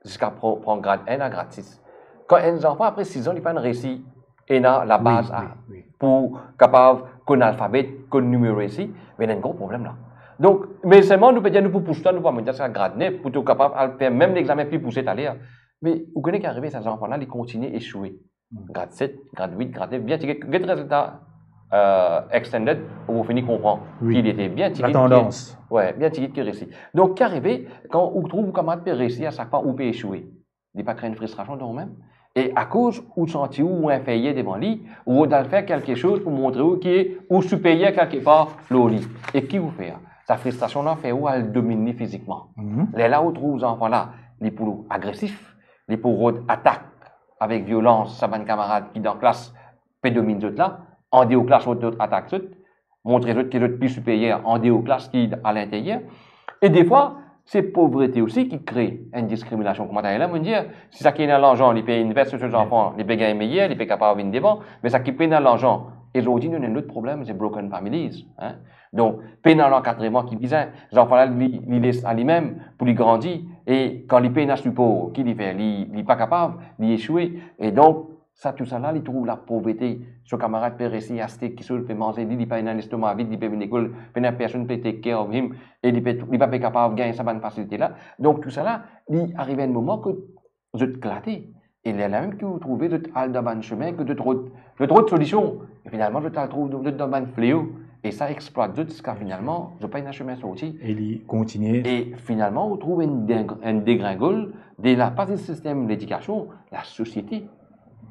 Ziska pran, pran grad enn a grad sis. Kan enn zanfan, apre sis an, li pa'nn resi ena labaz, wi, a, wi, wi, pou kapav konn alfabet, konn nimero isi, me ena enn gro problem la. Donk, me selman nou pe dir nou pou pous twa, nou pou amenn twa ziska grad nef, pou to kapav al fer mem lexame pli pouse taler. Me ou kone ki arive, sa zanfan la, li kontigne esoue. Hmm. Grad set, grad wit, grad nef, bien tigit, get rezilta, euh, extended, ou pou fini konpran, wi, ki li ete bien tigit, latandans, ki, wi, bien tigit ki resi. Donk, ki arive, kan ou trouv ou kamarad pe resi, a sak fwa ou pe esoue, li pa kre enn fristrasion dan ou mem? E akoz ou santi ou inferyer devan li, ou rod al fer kelke soz pou montre ou ki ou siperyer kelke par lor li. E ki ou fer? Sa fristrasion la fer ou al dominn li fizikman. Mhm. Lerla ou trouv zanfan la, li pou agresif, li pou rod atak avek violans sa bann kamarad ki dan klas pe dominn zot la, andeor klas zot, zot atak zot, montre zot ki zot pli siperyer andeor klas ki alinteryer. E defwa, se povrete osi ki kre enn diskriminasion. Kouma taler la, mo dir, si sa ki ena larzan, li pe invest lor so zanfan, li pe gagn meyer, li pe kapav vinn devan, me sa ki pena larzan, e zordi nou ena enn lot problem, se broken families, hein. Donk, pena lankadreman ki bizin, zanfan la, li, li les a limem pou li grandi, e kan li pena sipor, ki li fer? Li, li pa kapav, li esoue, e donk, Sa tousala, li trouv lapovrete, so kamarad pe resi aste kiksoz, pe manze, li, li pa ena lestoma vid, li pe vinn lekol, pena personn pe take care of him, e li pe, li pa pe kapav gagn sa bann fasilite la. Donk tousala, li ariv enn moman kot zot eklate. E lerla mem ki ou trouve zot al dan bann sime kot zot rod, zot rod solision. E finalman, zot al trouv zot dan bann fleo. E sa explwat zot ziska finalman, zot pa ena sime sorti. E li kontinie. E finalman, ou trouv enn deg-, enn degringol de la, pa zis sistem ledikasion, lasosiete.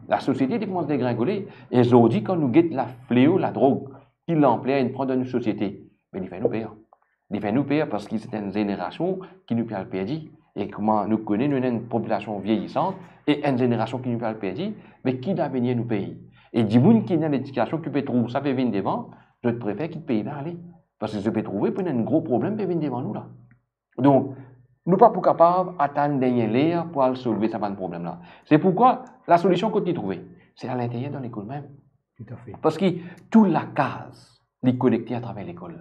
Lasosiete, li koumans degringole. E zordi, kan nou get lafleo ladrog, ki lanpler inn pran dan nou sosiete, be li fer nou per. Li fer nou per parski se enn zenerasion ki nou pe al perdi. E kouma nou kone, nou ena enn popilasion vieyisan e enn zenerasion ki nou pe al perdi, me ki lavenir nou pei? E dimoun ki ena ledikasion, ki pe trouv sa pe vinn devan, zot prefer kit pei la ale. Parski zot pe trouve pou ena enn gro problem pe vinn devan nou la. Donk, nou pa pou kapav atann dernie ler pou al solve sa bann problem la. Se poukwa lasolision kot li trouve, se alinteryer dan lekol mem. Toutafe. Parski tou lakaz, li konekte atraver lekol.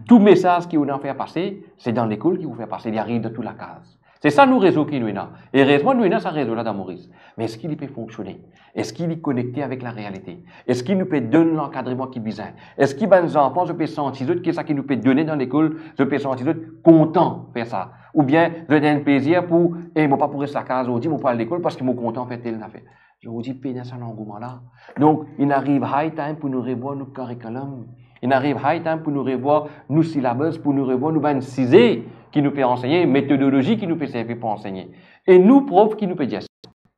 Tou mesaz ki ou ena fer pase, se dan lekol ki ou fer pase, li ariv dan tou lakaz. Se sa nou rezo ki nou ena. Erezman, nou ena sa rezo la dan Moris. Me eski li pe fonksione? Eski li konekte avek larealite? Eski nou pe donn lankadreman ki bizin? Eski bann zanfan, zot pe santi zot ki sa ki nou pe done dan lekol, zot pe santi zot kontan fer sa? Oubien zot ena enn plezir pou, "E, mo pa pou res lakaz zordi, mo pou al lekol parski mo kontan fer tel zafer." Zordi pena sa langouman la. Donk, inn ariv high time pou nou revwar nou curriculum. Inn ariv high time pou nou revwar nou syllabus, pou nou revwar nou bann size ki nou pe ansegne, metodolozi ki nou pe servi pou ansegne. E nou prof, ki nou pe dir?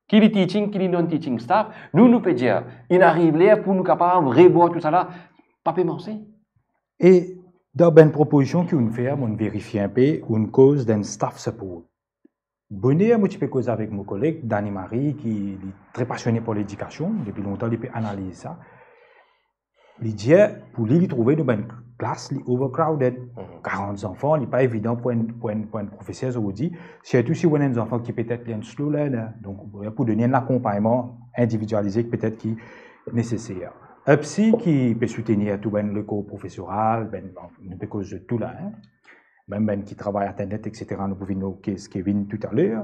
Ki li teaching, ki li non-teaching staff, nou, nou pe dir, inn ariv ler pou nou kapav revwar tousala, pa pe manse. E dan bann propozision ki ou'nn fer, mo'nn verifie inpe, ou'nn koz d'enn staff support. Boner mo ti pe koz avek mo koleg Dany Marie, ki li tre pasione par ledikasion, depi lontan li pe analiz sa. Li dir, pou li, li trouve nou bann klas, li overcrowded. Mhm. Karant zanfan, li pa evidan pou enn, pou enn, pou enn profeser zordi, sirtou si ou ena enn zanfan ki petet li enn slow learner. Donk, pou donn enn akonpagnman individialize ki petet ki neseser. UPSI ki pe soutenir tou bann lekor profesoral, bann, nou pe koz de tou la, hein. Mem bann ki travay internet, et cetera, nou pou vinn lor kes Kevin toutaler.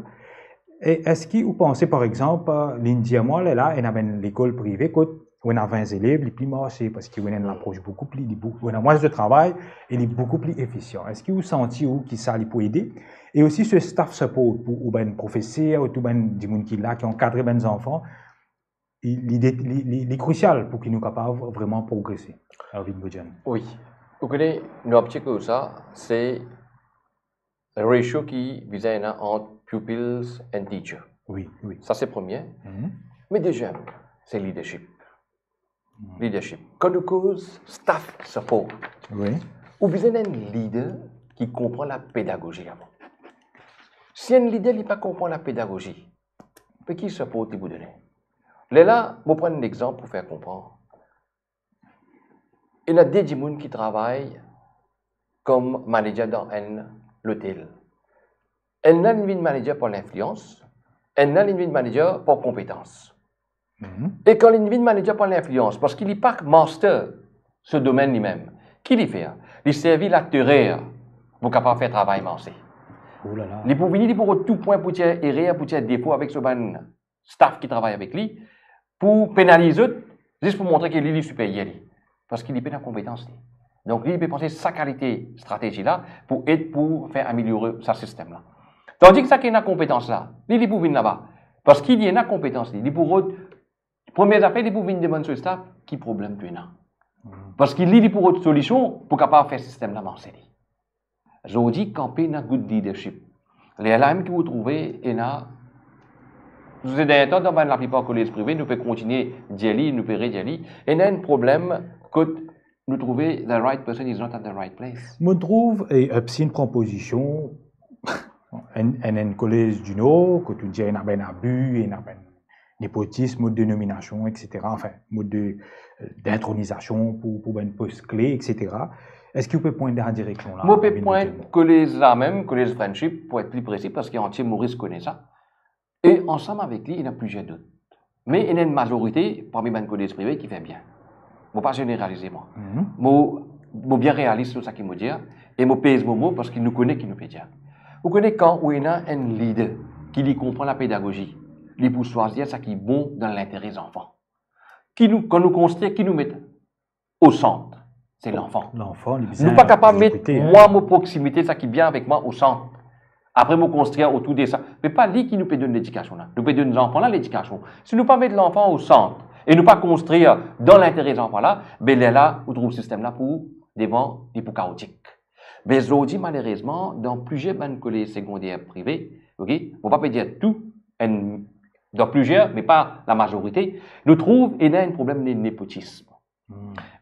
E eski ou panse, par exanp, li'nn dir mwa, lerla ena bann lekol prive kot ou ena vin zelev, li pli marse, parski ou ena enn lapros boukou pli, li bou-, ou ena mwins de travay e li boukou pli efisian. Eski ou santi ou ki sa li pou ede? E osi se staff support pou ou bann profeser, ou tou bann dimoun ki la, ki ankadre bann zanfan, li, li, li, li, li krisial pou ki nou kapav vreman progrese. Ervin Bodian. Wi. Ou kone, nou abitye koz sa, se ratio ki bizin ena ant pupils and teacher. Wi, wi. Sa se premie. Mhm. Me deziem, se leadership. Mhm. Leadership. Kan nou koz staff support, wi, ou bizin enn leader ki konpran lapedagozi avan. Si enn leader li pa konpran lapedagozi, be ki support li pou done? Lerla, mo pran enn exanp pou fer konpran. Ena de dimoun ki travay kom manager dan enn lotel. Ennla li vinn manager par linflians, ennla li vinn manager par konpetans. Mhm. E kan li vinn manager par linflians, parski li pa master so domenn limem, ki li fer? Li servi laterer pou kapav fer travay marse. Oh la la. Li pou vini, li pou rod tou pwin pou tir erer, pou tir defo avek so bann staff ki travay avek li, pou penaliz zot, zis pou montre ki li, li siperyer li. Parski li pena konpetans li. Donk li, li pe panse sa kalite stratezi la pou ed pou fer ameliore sa sistem la. Tandis ki sa ki ena konpetans la, li, li pou vinn laba. Parski li ena konpetans li, li pou rod, premie zafer, li pou vinn demann so staff, ki problem to ena? Mhm. Parski li, li pou rod solision pou kapav fer sistem la marse li. Zordi, kan pena good leadership, lerla mem ki ou trouve ena, se dernie tan, dan bann laplipar kolez prive, nou pe kontinie dir li, nou pe redir li, ena enn problem kot nou trouve the right person is not at the right place. Mo trouv, e, UPSI inn pran pozision, enn, enn, enn kolez di Nor, kot ou dir ena bann abi, ena bann nepotism, mod de nominasion, et cetera. Anfin, mod de, euh, d'intronizasion pou, pou bann pos kle, et cetera. Eski ou pe pwint dan sa direksion la, Mo pe Ervin pwint Bodian? Kolez la mem, kolez Friendship, pou et pli presi, parski antie Moris kone sa. E ansam avek li, ena plizier dot. Me ena enn mazorite parmi bann kolez prive ki fer bien. Mo pa zeneralize mwa. Mhm. Mo, mo bien realis lor sa ki mo dir, e mo pez mo mo parski nou kone ki nou pe dir. Ou kone, kan ou ena enn leader ki li konpran lapedagozi, Li pou swazir sa ki bon dan lintere zanfan. Ki nou, kan nou konstrir, ki nou met o sant? Se lanfan. Lanfan, li bizin... Nou pa kapav met priorite, mwa mo proksimite, sa ki bien avek mwa, o sant. Apre mo konstrir otour de sa. Me pa li ki nou pe donn ledikasion la. Nou pe donn zanfan la ledikasion. Si nou pa met lanfan o sant e nou pa konstrir dan lintere zanfan la, be lerla ou trouv sistem la pou devan, li pou kaotik. Me zordi, malerezman, dan plizier bann kolez segonder prive, ok, mo pa pe dir tou, enn, dan plizier, me pa lamazorite, nou trouv ena enn problem de nepotism.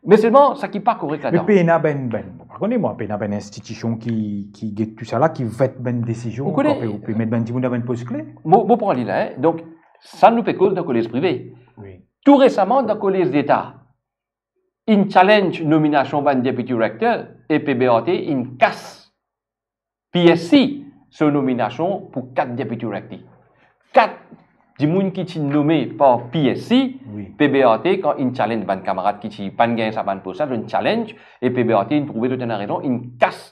Me selman, sa ki pa korek ladan... Me pena bann, bann, mo pa kone mwa, pena bann institision ki, ki get tou sa la, ki vet bann desizion, ou kone, ou pe, ou pe met bann dimoun dan bann pos kle. Mo, mo pran li la, hein. Donk, sa nou pe koz dan kolez prive. Wi. Tou resaman, dan kolez Leta, inn challenge nominasion bann deputy rector e P B R T inn kas P S C so nominasion pou kat deputy rector. Kat dimoun ki ti nome par P S C, wi, P B R T, kan inn challenge bann kamarad ki ti pa'nn gagn sa bann pos la, zot inn challenge, e P B R T inn trouve zot ena rezon, inn kas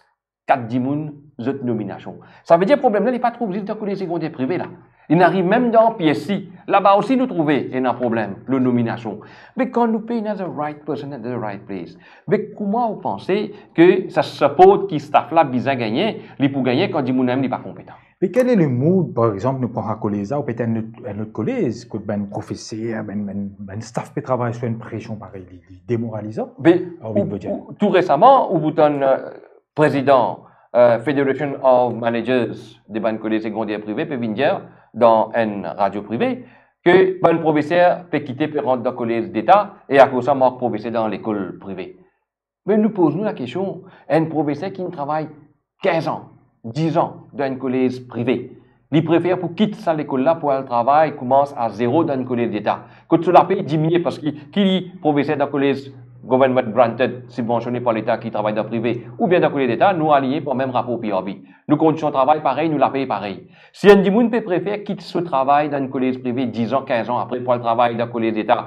kat dimoun zot nominasion. Savedir problem la, li pa trouv zis dan kolez segonder prive la. Li ariv mem dan P S C. Laba osi nou trouve ena problem lor nominasion. Me kan nou pena the right person at the right place, me kouma ou panse ke sa support ki staff la bizin gagne, li pou gagne kan dimoun la mem li pa konpetan? Me kel e le mood, par exanp, nou pran sa kolez la, ou petet enn lot, enn lot kolez, kot bann profeser, bann, bann, bann staff pe travay sou enn presion parey, li, li demoralizan? Be, ou, ou, tou resaman, ou pou tann, euh, prezidan, euh, Federation of Managers de bann kolez segonder prive pe vinn dir dan enn radio prive ke bann profeser pe kite, pe rant dan kolez Leta, e akoz sa mank profeser dan lekol prive. Me nou poz nou lakestion, enn profeser ki travay kinz an, diz an dan enn kolez prive, li prefer pou kit sa lekol la pou al travay, koumans a zero dan enn kolez Leta, kot so lape diminie, parski ki li profeser dan kolez government granted, sibvansione par Leta, ki travay dan prive, oubien dan kolez Leta, nou aligne par mem rapor P R B. Nou kondision travay parey, nou lapey parey. Si enn dimoun pe prefer kit so travay dan enn kolez prive diz an, kinz an apre pou al travay dan kolez Leta,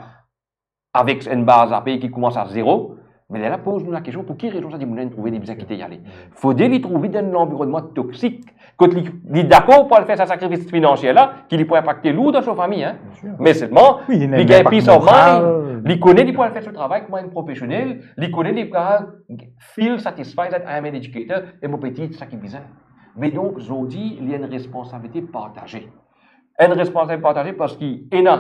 avek enn baz lapey ki koumans a zero, me lerla poz nou lakestion, pou ki rezon sa dimoun la inn trouve li bizin kite, li ale? Fode li trouv li dan enn lanvironnman toksik, kot li, li dakor pou al fer sa sakrifis finansie la, ki li pou inpakte lour dan so fami, hein. Me selman, li gagn peace of mind, li kone li pou al fer so travay kouma enn profesionel, li kone li pou feel satisfied that I am an educator, e mo pe dir sa ki bizin. Me donk, zordi, li enn responsabilite partaze. Enn responsabilite partaze parski ena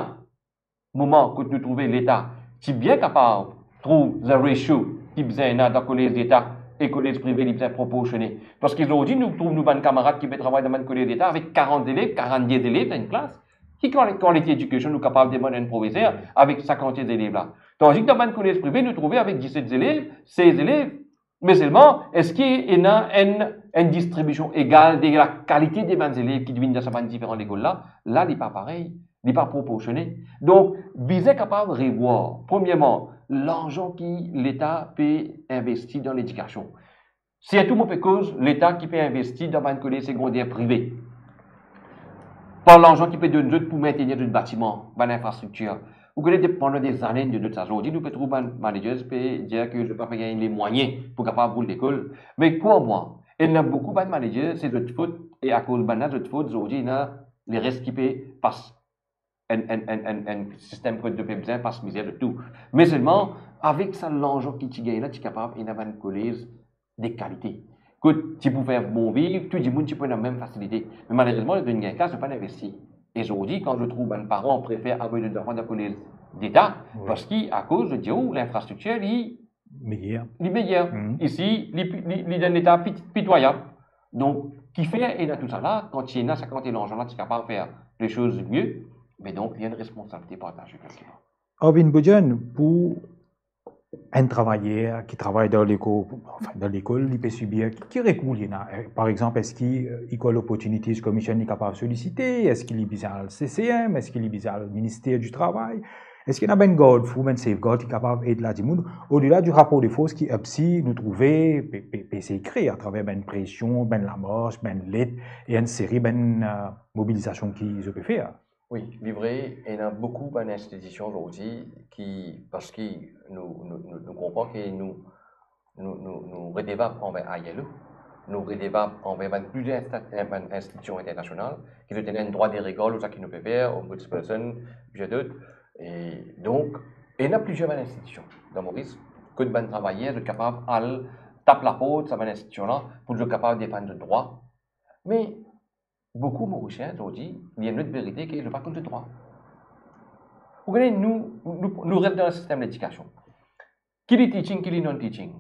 moman kot nou trouve Leta ti bien kapav trouv the ratio ki bizin ena dan kolez Leta e kolez prive, li bizin proporsione. Parski zordi nou trouv nou bann kamarad ki pe travay dan bann kolez Leta avek karant zelev, karant-de zelev dan enn klas. Ki kal-, quality education nou kapav demann enn profeser avek sa kantite zelev la? Tandis ki dan bann kolez prive, nou trouve avek diset zelev, sez zelev, me selman, eski ena enn, enn distribision egal de lakalite de bann zelev ki vinn dan sa bann diferan lekol la? La, li pa parey, li pa proporsione. Donk, bizin kapav revwar, premierman, larzan ki Leta pe investi dan ledikasion. Sirtou mo pe koz Leta ki pe investi dan bann kolez segonder prive. Par larzan ki pe donn zot pou mintenir zot batiman, bann infrastriktir. Ou kone, pandan dezane nou donn zot sa. Zordi nou pe trouv bann managers pe dir ke zot pa pe gagn lemwayin pou kapav boul lekol. Me krwar mwa, ena boukou bann managers, se zot fot, e akoz bannla zot fot, zordi ena leres ki pe pas enn, enn, enn, enn, enn sistem kot zot pe bizin pas mizer zot tou. Me selman, avek sa larzan ki ti gagn la, ti kapav ena bann kolez de kalite. Kot ti pou fer bon viv, tou dimoun ti pou ena mem fasilite. Me malerezman, zot vinn gagn kas, zot pa'nn investi. E zordi, kan zot trouv bann paran prefer avoy zot zanfan dan kolez Leta, parski akoz zot dir, oh, linfrastriktir, li meyer. Li meyer. Isi, li, li, li dan leta pit-, pitwayab. Donk, kifer ena tou sa la, kan ti ena sa kantite larzan la, ti kapav fer lesoz mie, me donk, li enn responsabilite partaze kelkepar. Arvin Boudjane, pou enn travayer ki travay dan lekol, anfin, dan lekol, li pe sibir, ki, ki rekour li ena? Eh, par exanp, eski, eh, Equal Opportunities Commission li kapav solisite? Eski li bizin al C C M? Eski li bizin al Minister di Travay? Eski ena bann garde-fou, bann safeguard ki kapav ed la dimoun, odela di rapor de fors ki EPSI nou trouve pe, pe, pe esey kree atraver bann presion, bann lamars, bann let e enn seri bann, eh, mobilizasion ki zot pe fer? Wi, li vre, ena boukou bann institision zordi ki, parski nou, nou, nou, nou konpran ke nou, nou, nou, nou redevab anver I L O. Nou redevab anver bann plizier insta-, bann institision internasional, ki zot ena enn drwa de regar lor sa ki nou pe fer, ombudsperson, plizier dot. E donk, ena plizier bann institision dan Moris, kot bann travayer, zot kapav al tap laport sa bann institision la, pou zot kapav defann zot drwa. Me boukou Morisien zordi, li enn lot verite ki zot pa konn zot drwa. Ou kone, nou, nou, nou res dan sistem ledikasion. Ki li teaching, ki li non-teaching.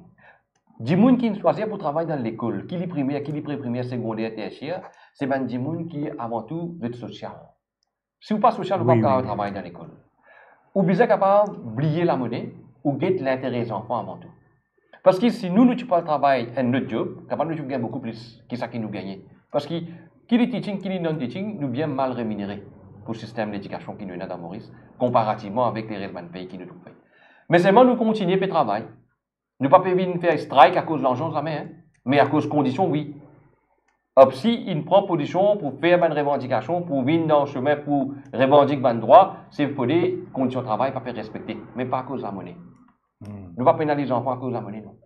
Dimoun ki swazir pou travay dan lekol, ki li primer, ki li pre-primer, segonder, tersier, se bann dimoun ki avan tou zot sosial. Si ou pa sosial, ou pa kapav travay dan lekol. Ou bizin kapav bliye lamone, ou get lintere zanfan avan tou. Parski si nou, nou ti pou al travay enn lot job, kapav nou ti pou gagn boukou plis ki sa ki nou gagne. Parski ki li teaching, ki li non-teaching, nou bien mal reminere pou sistem ledikasion ki nou ena dan Moris, konparativman avek leres bann pei ki nou trouve. Me selman nou kontigne pe travay. Nou pa pe vinn fer strik akoz larzan zame, en, me akoz kondision, wi. OPCI inn pran pozision pou fer bann revandikasion, pou vinn dan sime pou revandik bann drwa, se fode kondision travay pa pe respekte, me pa akoz lamone. Hmm. Nou pa penaliz zanfan akoz lamone, non.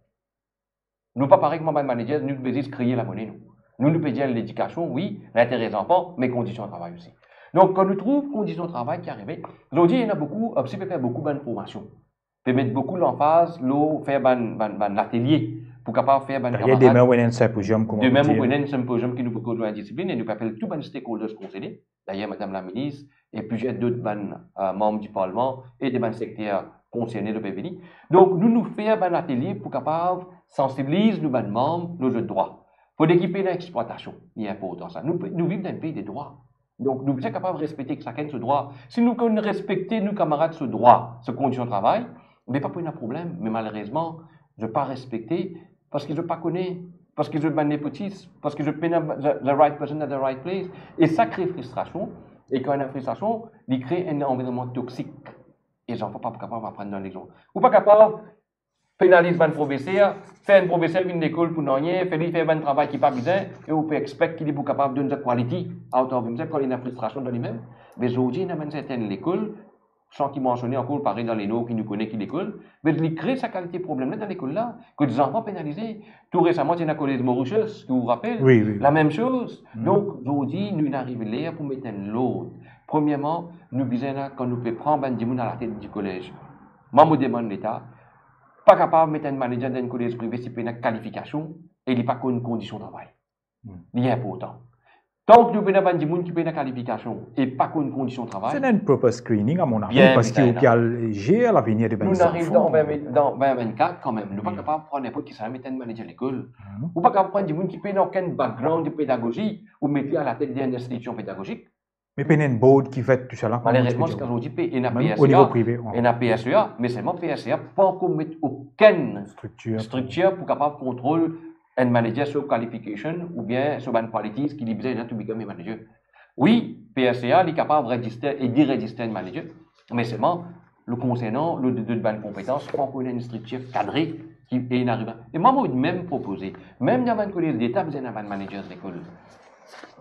Nou pa parey kouma bann manager, nou pe zis kriye lamone, non. Nou, nou pe dir ledikasion, wi, lintere zanfan, me kondision travay osi. Donk, kan nou trouv kondision travay ki arive, zordi, ena boukou, OPCI pe fer boukou bann formasion. Pe met boukou lanfaz lor fer bann, bann, bann latelie pou kapav fer bann... Dayer, kamarad, demin, ou ena enn symposium, kouma... Demin, ou dir, ou ena enn symposium ki nou pou koz lor enn disiplin e nou pe apel tou bann stakeholders konserne. Dayer, madam laminis e plizier dot bann, eh, manm di parlman e de bann sekter konserne, zot pe vini. Donk, nou, nou fer bann latelie pou kapav sansibiliz nou bann manm lor zot drwa. Fode ki pena explwatasion, li inportan sa. Nou, nou viv dan enn pei de drwa. Donk, nou bizin kapav respekte sakenn so drwa. Si nou konn respekte nou kamarad so drwa, so kondision travay, be pa pou ena problem. Me malerezman, zot pa respekte parski zot pa kone, parski zot bann nepotis, parski zot pena the, the right person at the right place. E sa kre fristrasion, e kan ena fristrasion, li kre enn anvironnman toksik. E zanfan pa pou kapav aprann dan lekol. Ou pa kapav penaliz bann profeser, fer enn profeser vinn lekol pou nanye, fer li fer bann travay ki pa bizin, e ou pe expect ki li pou kapav donn sa quality out of himself kan li ena fristrasion dan limem. Me zordi, ena bann sertenn lekol, san ki mansione ankor, parey dan Lenor ki nou kone ki lekol, me li kre sa kalite problem la dan lekol la, kot zanfan penalize. Tou resaman, ti ena kolez Mauritius, ki ou rapel, wi, wi, lamem soz. Mm. Donk, zordi, nou inn arive ler pou met enn lord. Premierman, nou bizin, kan nou pe pran bann dimoun alatet di kolez, mwa, mo demann Leta, pa kapav met enn manager dan enn kolez prive si pena kalifikasion e li pa konn kondision travay. Hmm. Li inportan. Tank nou pena bann dimoun ki pena kalifikasion e pa konn kondision travay, se enn proper screening, a mon avi, bien, parski ou pe al zer lavenir de bann zanfan. Nou ariv dan vin, dan vin vinn-kat kanmem. Nou pa kapav pran ninport kisannla, met enn manager lekol. Hmm. Ou pa kapav pran dimoun ki pena okenn background de pedagozi ou met li alatet de enn institision pedagozik. Me pena enn board ki vet tou sa la, kouma... Malerezman, ziska zordi, pe ena... Mem o nivo prive, wi. P S E A, ena P S E A, me selman P S E A pa ankor met okenn striktir, striktir pou kapav kontrol enn manager so qualification oubien so bann qualities ki li bizin ena to become a manager. Wi, P S E A, li kapav register e deregister enn manager, me selman, le konsernan, le, le, le bann konpetans, pa ankor ena enn striktir kadre ki ena arive. E mwa, mo mem propoze, mem dan bann kolez Leta, bizin ena bann managers lekol.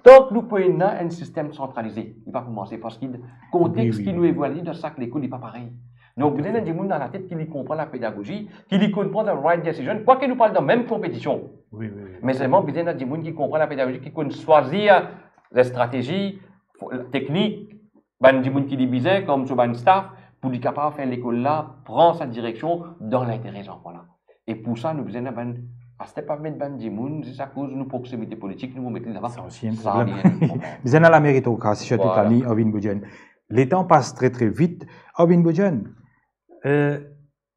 Donk, nou pou ena enn sistem santralize, li pa pou marse, parski kontex, wi, wi, ki nou evolye dan sak lekol, li pa parey. Donk, bizin ena dimoun dan latet ki li konpran lapedagozi, ki li konpran the right decision, kwake nou pa al dan mem konpetision. Wi, wi, wi. Me selman, bizin ena dimoun ki konpran lapedagozi, ki konn swazir lestratezi, teknik, bann dimoun ki li bizin, kom so bann staff, pou li kapav fer lekol la pran sa direksion dan lintere zanfan la. E pou sa, nou bizin ena bann, aster pa met bann dimoun zis akoz nou proksimite politik, nou pou met li laba. Sa osi enn problem. Li enn problem. Bizin ena lameritokrasi, sirtou, vwala, Arvind Bhojwani. Letan pas tre, tre vit. Arvind Bhojwani, eh,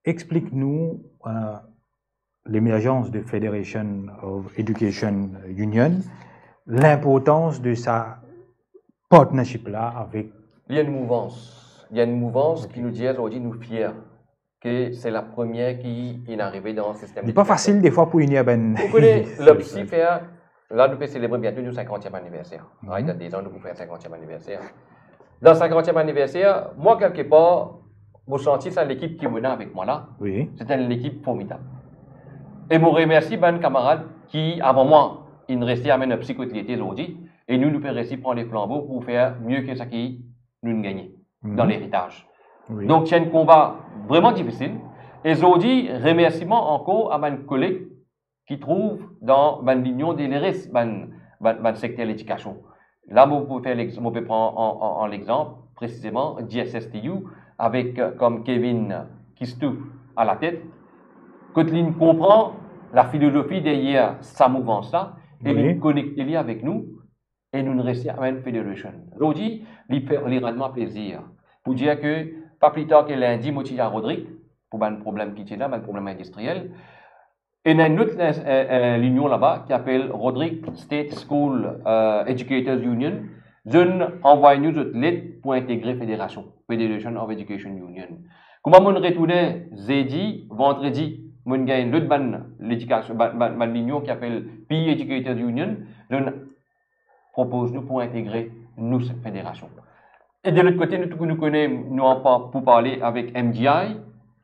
explik nou, eh, lemerzans de Federation of Education Union, linportans de sa partnership la avek... Li enn mouvans. Li enn mouvans, ok, ki nou dir zordi nou fier ke se la premie ki inn arive dan sistem... Li pa fasil defwa pou inir bann... Ou kone, l'OPCI fer, la nou pe selebre biento nou sinkantiem aniverser. Mhm. Right, dan de zan nou pou fer sinkantiem aniverser. Dan sinkantiem aniverser, mwa, kelkepar, mo santi sa lekip ki mo ena avek mwa la, wi, se enn lekip formidab. E mo remersi bann kamarad ki, avan mwa, inn reste amenn OPCI kot li ete zordi, e nou, nou pe resi pran le flanbo pou fer mie ki sa ki nou'nn gagne, mhm, dan leritaz. Wi. Donk, ti enn konba vreman difisil. E zordi, remersiman ankor a bann koleg ki trouv dan bann linion de leres bann, bann, bann sekter ledikasion. La, mo pe fer lex-, mo pe pran an, an, an lexanp, presizeman, G S S T U, avek, euh, kom Kevin Kistou alatet, kot li konpran lafilozofi deryer sa mouvmans la, e li konekte li avek nou, e nou resi amenn federation. Zordi, li fer, li rann mwa plezir pou dir ke pa pli tar ke lindi, mo ti dir Rodrigue, pou bann problem ki ti ena, bann problem indistriel, ena enn lot, eh, eh, linion laba ki apel Rodrigue State School, eh, Educators Union. Zot anvway nou zot let pou integre federasion, Federation of Education Union. Kouma mo retourne zedi, vandredi, mo gagn lot bann ledikasion, bann, bann, bann linion ki apel P E Educators Union. Zot propoz nou pou integre nou federasion. E de lot kote, nou tou nou kone, nou anba pou parle avek M D I,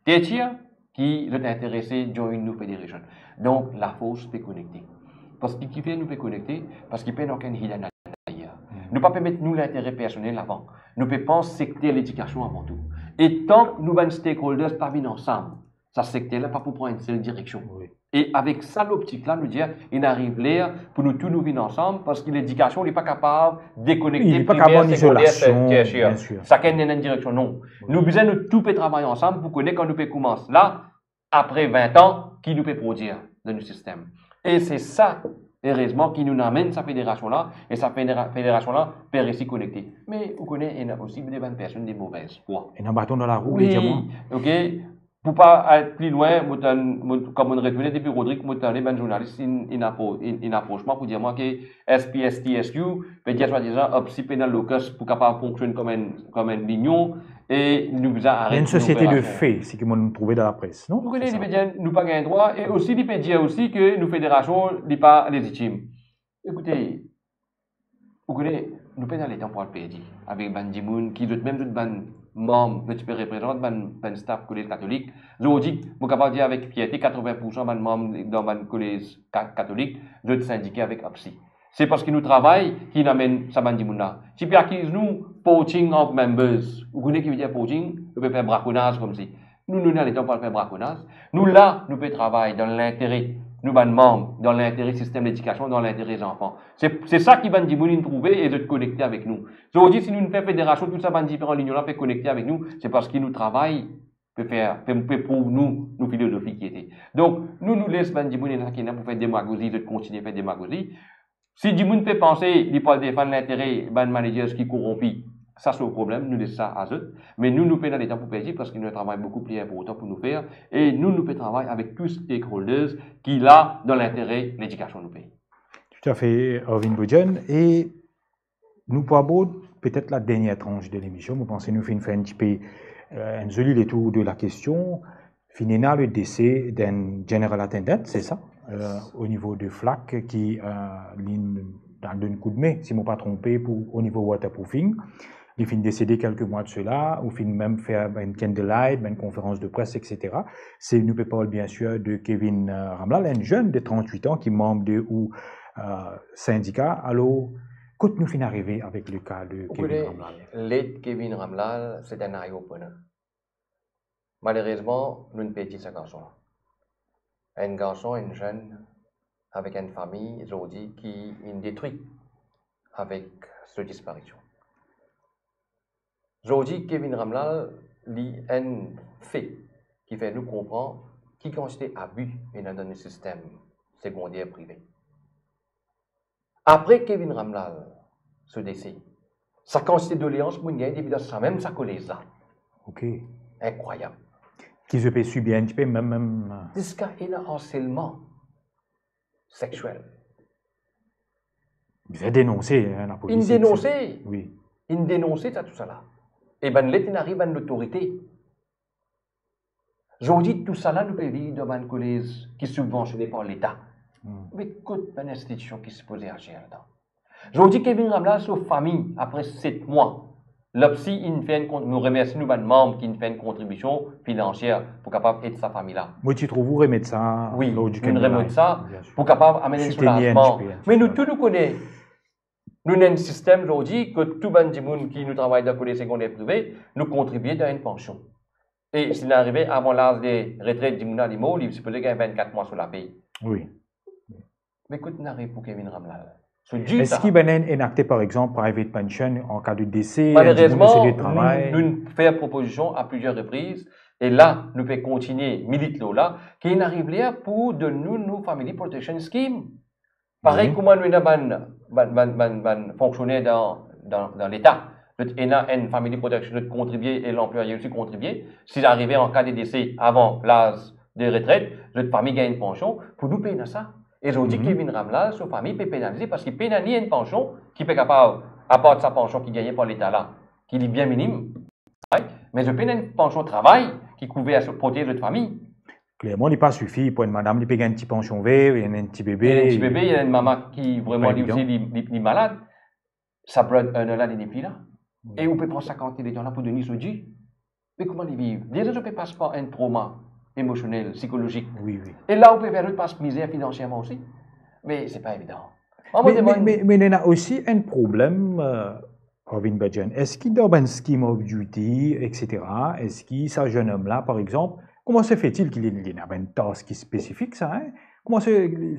Tetia, ki zot interese join nou federation. Donk, lafors pe konekte. Parski ki fer nou pe konekte? Parski pena okenn hidden agenda. Nou pa pe met nou lintere personel avan. Nou pe pans sekter ledikasion avan tou. E tank nou bann stakeholders pa vinn ansam, sa sekter la pa pou pran enn sel direksion. Wi. E avek sa loptik la, nou dir, inn ariv ler pou nou tou nou vinn ansam, parski ledikasion, li pa kapav dekonekte primer, segonder, tersier. Li pa kapav an izolasion, bien sir. Sakenn ena enn direksion, non. Wi. Nou bizin nou tou pe travay ansam pou kone kan nou pe koumans la, apre vin an, ki nou pe prodwir dan nou sistem. E se sa, erezman, ki nou amenn sa federasion la, e sa federa-, federasion la pe resi konekte. Me, ou kone, ena osi de bann personn de movez fwa. Ena baton dan larou, wi, lezirman. Ok. Pou pa al pli lwin, mo tann, mo, kan mo retourne depi Rodrigue, mo tande bann zournalis inn, inn apro-, inn, inn apros mwa pou dir mwa ke S P S T S U pe dir swadizan OPSI pena lokis pou kapav fonksionn kom enn, kom enn linion, e nou bizin aret nou operasion. Enn sosiete de fe, seki mo trouve dan lapres, non? Ou kone, li pe dir nou pa gagn drwa, e osi li pe dir osi ke nou federasion, li pa lezitim. Ekoute, ou kone, nou pena letan pou al perdi avek bann dimoun ki zot mem zot bann manm, zot ti pe reprezant bann, bann staff kolez katolik. Zordi, mo kapav dir avek fierte, katrovin poursan bann manm dan bann kolez ka-, katolik, zot sindike avek OPSI. Se parski nou travay ki inn amenn sa bann dimoun la. Ti pe akiz nou poaching of members. Ou kone ki vedir poaching? Nou pe fer brakonaz koumsi. Nou, nou ena letan pou al fer brakonaz. Nou la, nou pe travay dan lintere nou bann manm, dan lintere sistem ledikasion, dan lintere zanfan. Se, se sa ki bann dimoun inn trouve e zot konekte avek nou. Zordi, si nou fer federasion, tou sa bann diferan linion la pe konekte avek nou, se parski nou travay pe fer, pe, pe prouv nou, nou filozofi ki ete. Donk, nou, nou les bann dimoun ena ki ena pou fer demagozi, zot kontigne fer demagozi. Si dimoun pe panse li pou al defann lintere bann managers ki koronpi, sa so problem, nou les sa a zot. Me nou, nou pena letan pou perdi parski nou ena travay boukou pli inportan pou nou fer. E nou, nou pe travay avek tou stakeholders ki la dan lintere ledikasion nou pei. Toutafe, Arvin Boudjenn. E nou pou abord petet ladernie trans de lemision. Mo panse nou finn fer enn tipe, eh, enn zoli letour de lakestion. Finn ena le dese d'enn general attendant, se sa, eh, o nivo de FLAC ki, eh, li, li donn koudme, si mo pa tronpe, pou o nivo waterproofing. Li finn desede kelke mwa de sela, ou finn mem fer enn candlelight, enn konferans de pres, et cetera. Se, nou pe parl, bien sir, de Kevin, eh, Ramlal, enn zenn de trant-wit an ki manm de ou, eh, sindika. Alor, kot nou finn arive avek le ka de Kevin Ramlal? Ou kone, let Kevin Ramlal, se enn eye-opener. Malerezman, nou'nn perdi sa garson la. Enn garson, enn zenn, avek enn fami, zordi, ki inn detri avek so disparision. Zordi, Kevin Ramlal, li enn fe ki fer nou konpran ki kantite abi ena dan nou sistem segonder prive. Apre Kevin Ramlal so dese, sa kantite doleans mo'nn gagn depi dan sa mem sa kolez la. Ok. Inkrwayab. Ki zot pe sibir enn tipe mem, mem, eh, ziska ena arselman sexiel. Bizin denonse, hein, lapolis, inn denonse. Wi. Inn denonse sa, tousala. E bann let inn ariv bann lotorite. Zordi, tousala nou pe viv dan bann kolez ki sibvansione par Leta. Hmm. Me kot bann institision ki sipoze azir ladan? Zordi, Kevin Ramlal so fami, apre set mwa, LOPSI inn fer enn kon-, nou remersie nou bann manm ki inn fer enn kontribision finansier pou kapav ed sa fami la. Mo ti trouv ou remet sa lor di Kevin Ramlal. Wi, nou remet sa pou kapav amenn enn soulazman. Soutenir enn tipe, enn tipe. Me nou tou nou kone, nou ena enn sistem zordi kot tou bann dimoun ki nou travay dan kolez segonder prive, nou kontribie dan enn pansion. E si li arive avan laz de retret, dimoun la li mor, li sipoze gagn vennkat mwa so lapey. Wi. Me kot inn ariv pou Kevin Ramlal? So, dir sa. Eski bann inn enakte, par exanp, private pension an ka de dese, enn dimoun nou sede travay? Malerezman, nou, nou fer propozision a plizier repriz, e la, nou pe kontinie milit lor la, ki inn ariv ler pou donn nou, nou Family Protection Scheme. Parey kouma nou ena bann, bann, bann, bann, bann fonksioner dan, dan, dan Leta, zot ena enn family protection, zot kontribie e lanplwaye osi kontribie. Si arive an ka de dese avan laz de retret, zot fami gagn enn pansion, pou nou pe ena sa. E zordi Kevin Ramlal, so fami pe penalize parski pena ni enn pansion ki pe kapav, apar sa pansion ki gagne par Leta la, ki li bien minim, right? Me zot pena enn pansion travay ki kouver, protez zot fami. Klerman, li pa sifi pou enn madam, li pe gagn ti pansion ver, li ena enn ti bebe. Li ena enn ti bebe, li ena enn mama ki vreman, li osi, li, li, li malad. Sa breadwinner la, li nepli la. E ou pe pran sa kantite letan la pou donn li so djib. Me kouma li viv? Deza, zot pe pas par enn troma emosionel, sikolozik. Wi, wi. E la, ou pe fer zot pas mizer finansierman osi. Me se pa evidan. Me, me, me, me ena osi enn problem, eh, Arvind Bachchan. Eski dan bann scheme of duty, et cetera, eski sa zennom la, par exanp, kouma se fetil ki li, li ena bann tas ki spesifik sa, hein? Kouma se,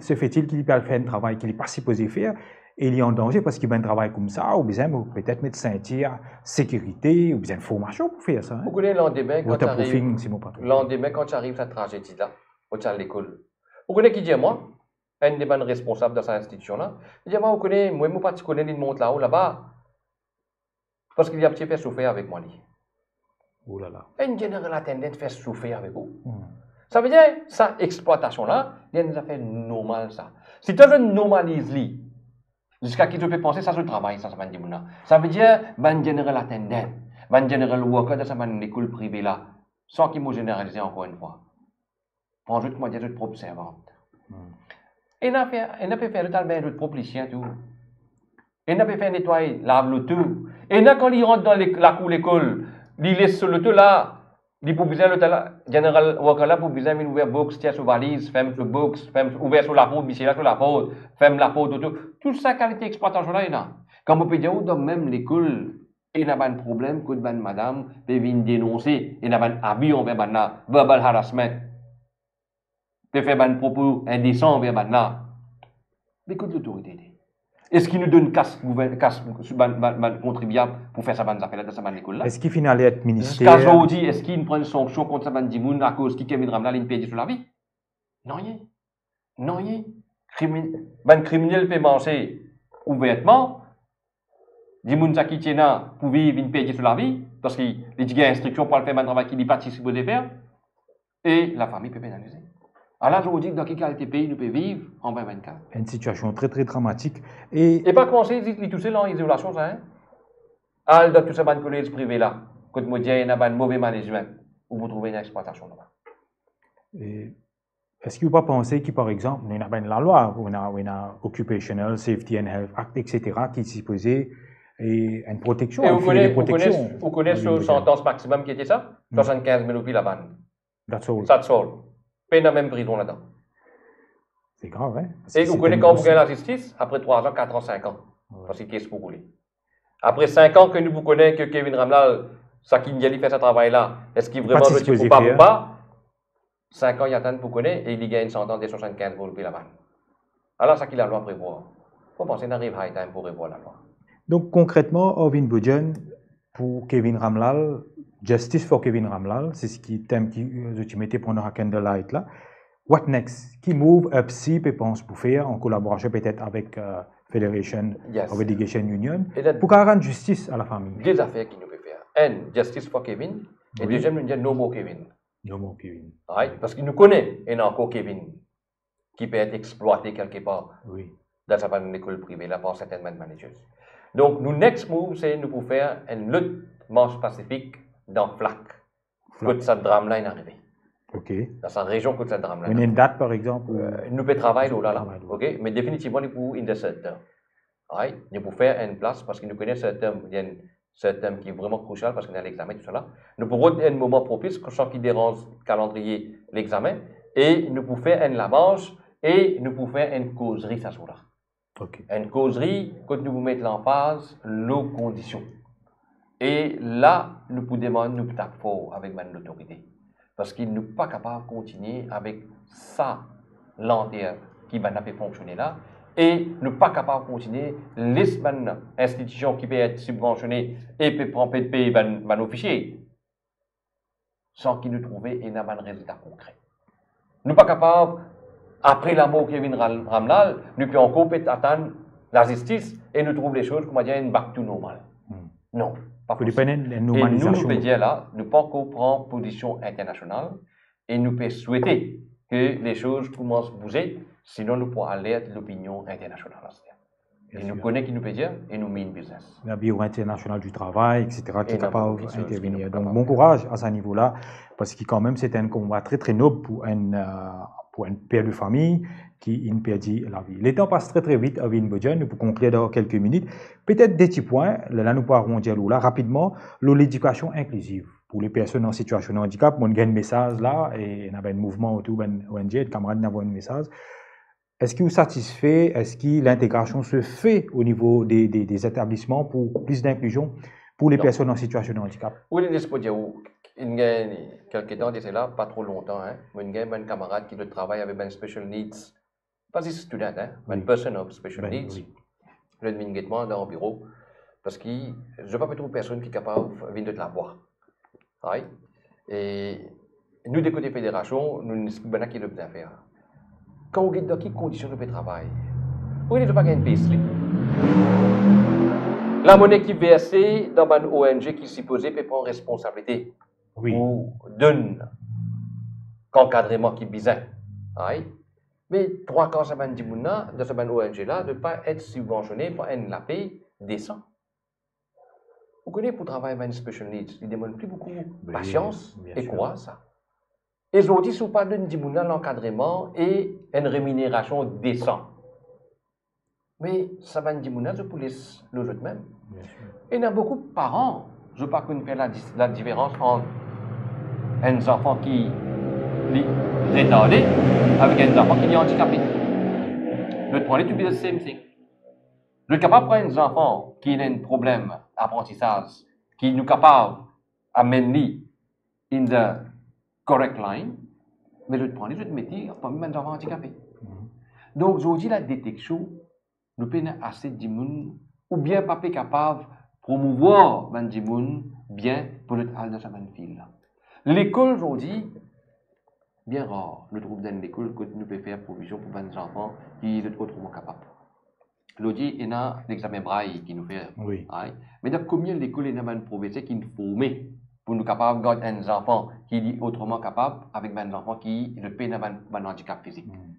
se fetil ki li pe al fer enn travay ki li pa sipoze fer, e li an danze, parski bann travay koumsa, ou bizin petet met sintir sekirite, ou bizin formasion pou fer sa, hein? Ou kone, landime, kan ti ariv, waterproofing, si mo pa tronpe, landime, kan ti ariv sa tragedi la, mo ti al lekol. Ou kone ki dir mwa? Enn de bann responsab dan sa institision la, li dir mwa, ou kone, mwa, mo pa ti kone li'nn mont lao laba, parski li ti pe fer soufer avek mwa, li. Oulala. Enn general attendant fer soufer avek ou. Hmm. Savedir, sa explwatasion la, li enn zafer normal sa. Si to zot normaliz li, ziska ki zot pe panse sa zot travay, sa, sa bann dimoun la. Savedir, bann general attendant, bann general worker dan sa bann lekol prive la, san ki mo zeneralize ankor enn fwa. Pran zot kouma dir zot prop servant. Hmm. Ena fer, ena pe fer zot al bengn zot prop lisien tou. Ena pe fer netway, lav loto. Ena kan li rant dan le-, lakour lekol, li les so loto la, li pou bizin loto la, general worker la pou bizin vinn ouver box, tir so valiz, ferm so box, ferm, ouver so laport, misie la so laport, ferm laport, loto. Tou sa kalite explwatasion la ena. Kan mo pe dir ou, dan mem lekol, ena bann problem kot bann madam pe vinn denonse, ena bann abi anver bann la, verbal harassment, pe fer bann propo indesan anver bann la. Me kot lotorite ete? Eski nou donn kas gouver-, kas bann, bann, bann kontribiab pou fer sa bann zafer la dan sa bann lekol la? Eski finn ale administer? Ziska zordi, eski inn pran sanksion kont sa bann dimoun akoz ki Kevin Ramlal inn perdi so lavi? Nanye. Nanye. Krimi-, bann kriminel pe marse ouvertman. Dimoun sa ki ti ena pou viv, inn perdi so lavi, parski li ti gagn instriksion pou al fer bann travay ki li pa ti sipoze fer. E lafami pe penalize. Ala zordi dan ki kalite pei nou pe viv an vingt vingt-quatre. Enn sitiasion tre, tre dramatik. E pa komanse li, li tousel an izolasion sa, hein. Al dan tou sa bann kolez prive la, kot mo dir ena bann move management, ou pou trouve ena explwatasion laba. E eski ou pa panse ki, par exanp, nou ena bann lalwa, nou ena, nou ena Occupational Safety and Health Act, et cetera, ki sipoze, e, enn proteksion, enn file de proteksion. E ou kone, ou kone, ou kone so santans maximum ki ete sa? Hmm. Swasannkinz mil roupi lamann. That's all. That's all. Pena mem prizon ladan. Se grav, hein? E ou kone kan pou gagn lazistis? Apre trwa an, kat an, sink an. Wi. Parski kes pou roule. Apre sink an ke nou pou kone ke Kevin Ramlal, sa ki dir li fer sa travay la, eski vreman li ti koupab ou pa? Sink an li atann pou kone e li gagn enn santans de swasannkinz mil roupi lamann. Ala sa ki lalwa prevwar. Mo panse inn ariv high time pou revwar lalwa. Donk konkretman, Arvind Bachchan, pou Kevin Ramlal, Justice for Kevin Ramlal, se seki tem ki, euh, zot ti mete pandan sa candlelight la. What next? Ki move UPSI pe pans pou fer an kolaborasion petet avek, euh, Federation of Education Union, pou kapav rann zistis a lafami? De zafer ki nou pe fer. Enn, Justice for Kevin, e deziem, nou dir No More Kevin. No More Kevin. Right? Parski nou kone ena ankor Kevin ki pe et explwate kelke par dan sa bann lekol prive la par serten bann managers. Donk, nou next move, se nou pou fer enn lot mars pasifik dan Flacq, kot sa dram la inn arive. Ok. Dan sa rezion kot sa dram la inn arive. Ena enn dat, par exanp, ou... Euh, nou pe travay lor la, la. Ok? Me definitivman, li pou in the short term. Right? Nou pou fer enn plas, parski nou kone short term, li enn short term ki vreman krisial, parski nou ena lexame, tousala. Nou pou rod enn moman propis, san ki deranz kalandriye lexame, e nou pou fer enn lamars, e nou pou fer enn kozri sa zour la. Ok. Enn kozri kot nou pou met lanfaz lor kondision. E la, nou pou demann, nou pou tap for avek bann lotorite. Parski nou pa kapav kontinie avek sa lanter ki bann la pe fonksione la, e nou pa kapav kontinie les bann institision ki pe et sibvansione e pe pran, pe pey bann, bann ofisie, san ki nou trouve ena bann rezilta konkre. Nou pa kapav, apre lamor Kevin Ram-, Ramlal, nou pe ankor pe atann lazistis e nou trouv lesoz, kouma dir, enn back to normal. Hmm. Non, pa posib. Fode enn, enn normalizasion. E nou, nou pe dir la, nou pa ankor pran pozision internasional e nou pe swete ke lesoz koumans bouze, sinon nou pou alert lopinion internasional aster. E nou kone ki nou pe dir e nou mean biznes. Ena Biro Internasional di Travay, et cetera, ki kapav intervenir. Donk, bon kouraz a sa nivo la, parski kanmem se enn konba tre, tre nob pou enn, euh, pou enn per de famiy ki inn perdi lavi. Letan pas tre, tre vit, Arvind Bhojal, nou pou konklir dan kelke minit. Petet de ti pwin, la, la nou pou arondi lor la rapidman, lor ledikasion inkliziv pou le personn an sitiasion de andikap. Mo gagn mesaz la, e ena bann mouvman otour, bann O N G, kamarad inn avoy enn mesaz. Eski ou satisfe, eski lintegrasion se fe o nivo de, de, des etablisman pou plis dinklizion pou le personn an sitiasion de andikap? Non. Wi, les mo dir ou, inn gagn kelke tan de sela, pa tro lontan, hein, mo inn gagn bann kamarad ki zot travay avek bann special needs, pa zis student, hein, bann person of special needs. Wi. Zot vinn get mwa dan biro, parski zot pa pe trouv personn ki kapav vinn zot lavwa. Right? E nou de kote federasion, nou, nou bann la ki nou bizin fer. Kan ou get dan ki kondision nou pe travay, ou gete, nou pa gagn payslip. Lamone ki verse dan bann O N G ki sipoze pe pran responsabilite pou donn ankadreman ki bizin. Right? Me trwa kar sa bann dimoun la, dan sa bann O N G la, zot pa et sibvansione par enn lapey desan. Ou kone, pou travay avek bann special needs, li demann pli boukou pasians e kouraz sa. E zordi, si ou pa donn dimoun la lankadreman e enn reminerasion desan, me sa bann dimoun la, zot pou les lor zot mem. Ena boukou paran, zot pa konn fer la dis-, ladiferans ant enn zanfan ki li retarde avek enn zanfan ki li andikape. Zot pran li to be the same thing. Zot kapav pran enn zanfan ki ena enn problem aprantisaz, ki nou kapav amenn li in the correct line, me zot pran li, zot met li parmi bann zanfan andikape. Donk, zordi, ladeteksion, nou pena ase dimoun, oubien pa pe kapav promouvwar bann dimoun bien pou zot al dan sa bann fil la. Lekol zordi, bien rar nou trouv dan enn lekol kot nou pe fer provizion pou bann zanfan ki zot otroman kapab. Zordi, ena lexamen Braille ki nou fer. Wi. Right? Me dan konbien lekol ena bann profeser ki forme pou nou kapav gard enn zanfan ki li otroman kapab avek bann zanfan ki zot pena bann, bann andikap fizik? Hmm.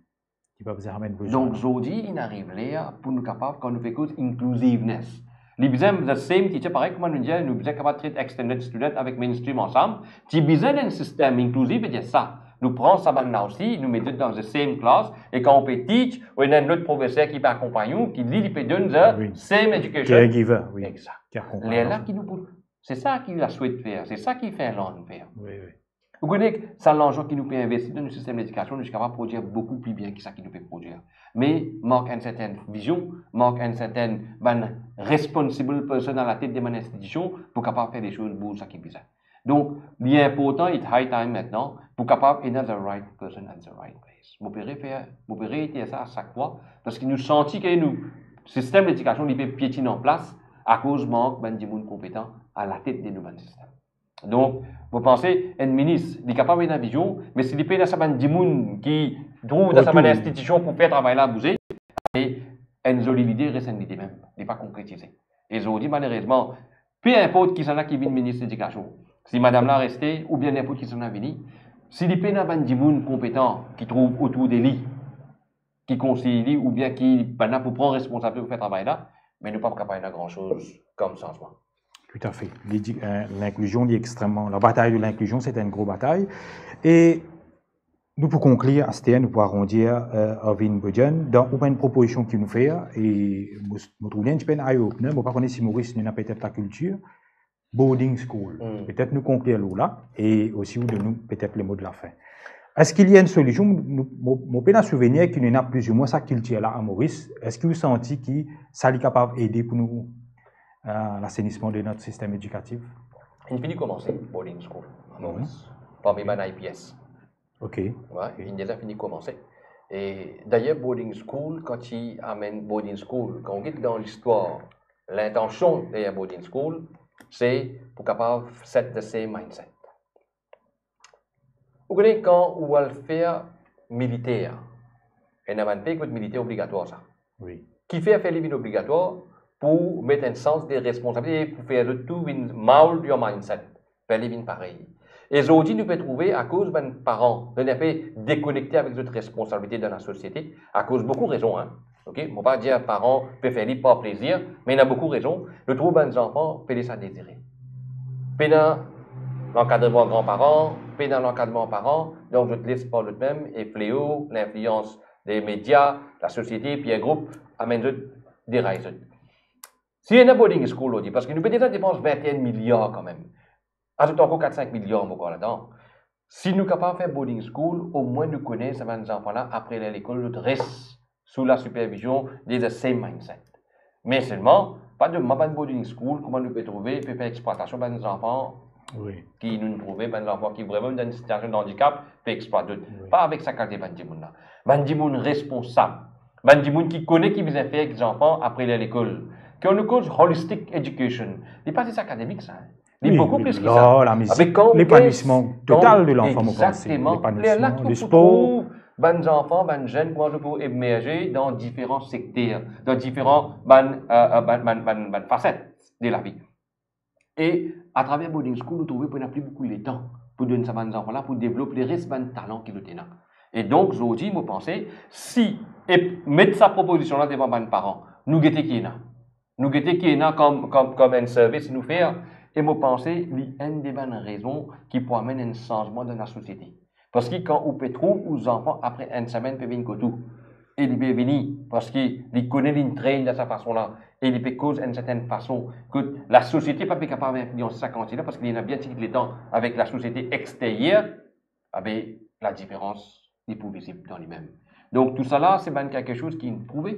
Ki pa bizin amenn pou zot. Donk, zordi, inn ariv ler pou nou kapav, kan nou pe koz inclusiveness, li bizin the same teacher, parey kouma nou dir, nou bizin kapav tret extended student avek mainstream ansam, ti bizin enn sistem inclusive, vedir sa, nou pran sa bann la osi, nou met zot dan the same class, e kan ou pe teach, ou ena enn lot profeser ki pe akonpagn ou, ki li, li pe donn the same education. Caregiver, wi. Exact. Ki akonpagn. Lerla ki nou pou, se sa ki Laswed fer, se sa ki Finland fer. Wi, wi. Ou kone, sa larzan ki nou pe investi dan nou sistem ledikasion, nou ti kapav prodwir boukou pli bien ki sa ki nou pe prodwir. Me mank enn serten vizion, mank enn serten bann responsible person a latet de bann institision pou kapav fer lesoz bouz sa ki bizin. Donk, li inportan, it's high time aster pou kapav ena the right person at the right place. Mo pe refer, mo pe reiter sa a sak fwa, parski nou santi ke nou sistem ledikasion, li pe pietinn an plas akoz mank bann dimoun konpetan a latet de nou bann sistem. Donk, mo panse, enn minis, li kapav ena vizion, me si li pena sa bann dimoun ki trouv dan sa bann institision pou fer travay la bouze, e enn zoli lide res enn lide mem, li pa konkretize. E zordi, malerezman, pe inport kisannla ki vinn minis ledikasion, si madam la reste, oubien ninport kisannla vini, si li pena bann dimoun konpetan ki trouv otour de li, ki konsey li, oubien ki bann la pou pran responsabilite pou fer travay la, me nou pa kapav ena gransoz kom sanzman. Toutafe. Li di, euh, linklizion, li extreman, labatay de linklizion, se enn gro batay. E nou pou konklir, aster, nou pou arondi, euh, Arvind Bhojal, dan ou bann propozision ki nou fer, e mo, mo trouv li enn tipe eye-opener, mo pa kone si Moris, nou ena petet lakiltir, boarding school. Hmm. Petet nou konklir lor la, e osi ou donn nou petet le mo de la fin. Eski li ena enn solision? Nou, mo, mo pena souvenir ki nou ena plizoumwin sa kiltir la a Moris. Eski ou santi ki sa li kapav ede pou nou, euh, lasenisman de not sistem edikatif? Inn fini koumanse boarding school a Moris, parmi bann I P S. Ok. Wi, inn deza fini koumanse. E dayer, boarding school, kan ti amenn boarding school, kan ou get dan listwar, lintansion deryer boarding school, se pou kapav set the same mindset. Ou kone, kan ou al fer militer, ena bann pei kot militer obligatwar sa. Wi. Kifer fer li vinn obligatwar? Pou met enn sans de responsabilite, pou fer zot tou vinn mould your mindset, fer li vinn parey. E zordi nou pe trouve, akoz bann paran, zot inn pe dekonekte avek zot responsabilite dan lasosiete, akoz boukou rezon, hein. Ok, mo pa dir paran pe fer li par plezir, me ena boukou rezon. Nou trouv bann zanfan pe les sa dezire. Pena lankadreman granparan, pena lankadreman paran, donk zot les par zot mem, e fleo, linflians de media, lasosiete, peer group, amenn zot, deray zot. Si ena boarding school, ou dir, parski nou pe deza depans vinteenn miliar kanmem. Azout ankor kat sink miliar mo krwar ladan. Si nou kapav fer boarding school, omwin nou kone sa bann zanfan la, apre ler lekol, zot res sou lasipervizion de the same mindset. Me selman, pa demann bann boarding school, kouma nou pe trouve, pe fer explwatasion bann zanfan Wi. ki nou trouve, bann zanfan ki vremem dan enn sitiasion de andikap, pe explwat zot. Wi. Pa avek sa kalite bann dimoun la. Bann dimoun responsab. Bann dimoun ki kone ki bizin fer ek zanfan apre ler lekol. Kan nou koz holistic education, li pa zis akademik sa, hein. Li Wi, boukou wi, plis ki lar, sa. Lamizik, Avek kan ou lepanouisman gagn, total kan, de lanfan, mo panse. Egzakteman. Lerla Lepanouisman, ki le ou spor. Trouv bann zanfan, bann zenn, kouma zot pou emerze dan diferan sekter, dan diferan bann, euh, euh, bann, bann, bann, bann faset de lavi. E atraver boarding school, nou trouve pou ena pli boukou letan pou donn sa bann zanfan la pou devlop leres bann talan ki zot ena. E donk, zordi, mo panse, si, e met sa propozision la devan bann paran, nou gete ki ena. Nou gete ki ena kom, kom, kom enn servis nou fer, e mo panse li enn de bann rezon ki pou amenn enn sanzman dan lasosiete. Parski kan ou pe trouv ou zanfan apre enn semenn pe vinn kot ou, e li pe vini, parski li kone linn train dan sa fason la, e li pe koz enn sertenn fason, kot lasosiete pa pe kapav inflianse sa kantite la, parski li ena bien ti letan avek lasosiete exteryer, abe, ladiferans, li pou vizib dan limem. Donk, tousala, se bann kiksoz ki inn prouve,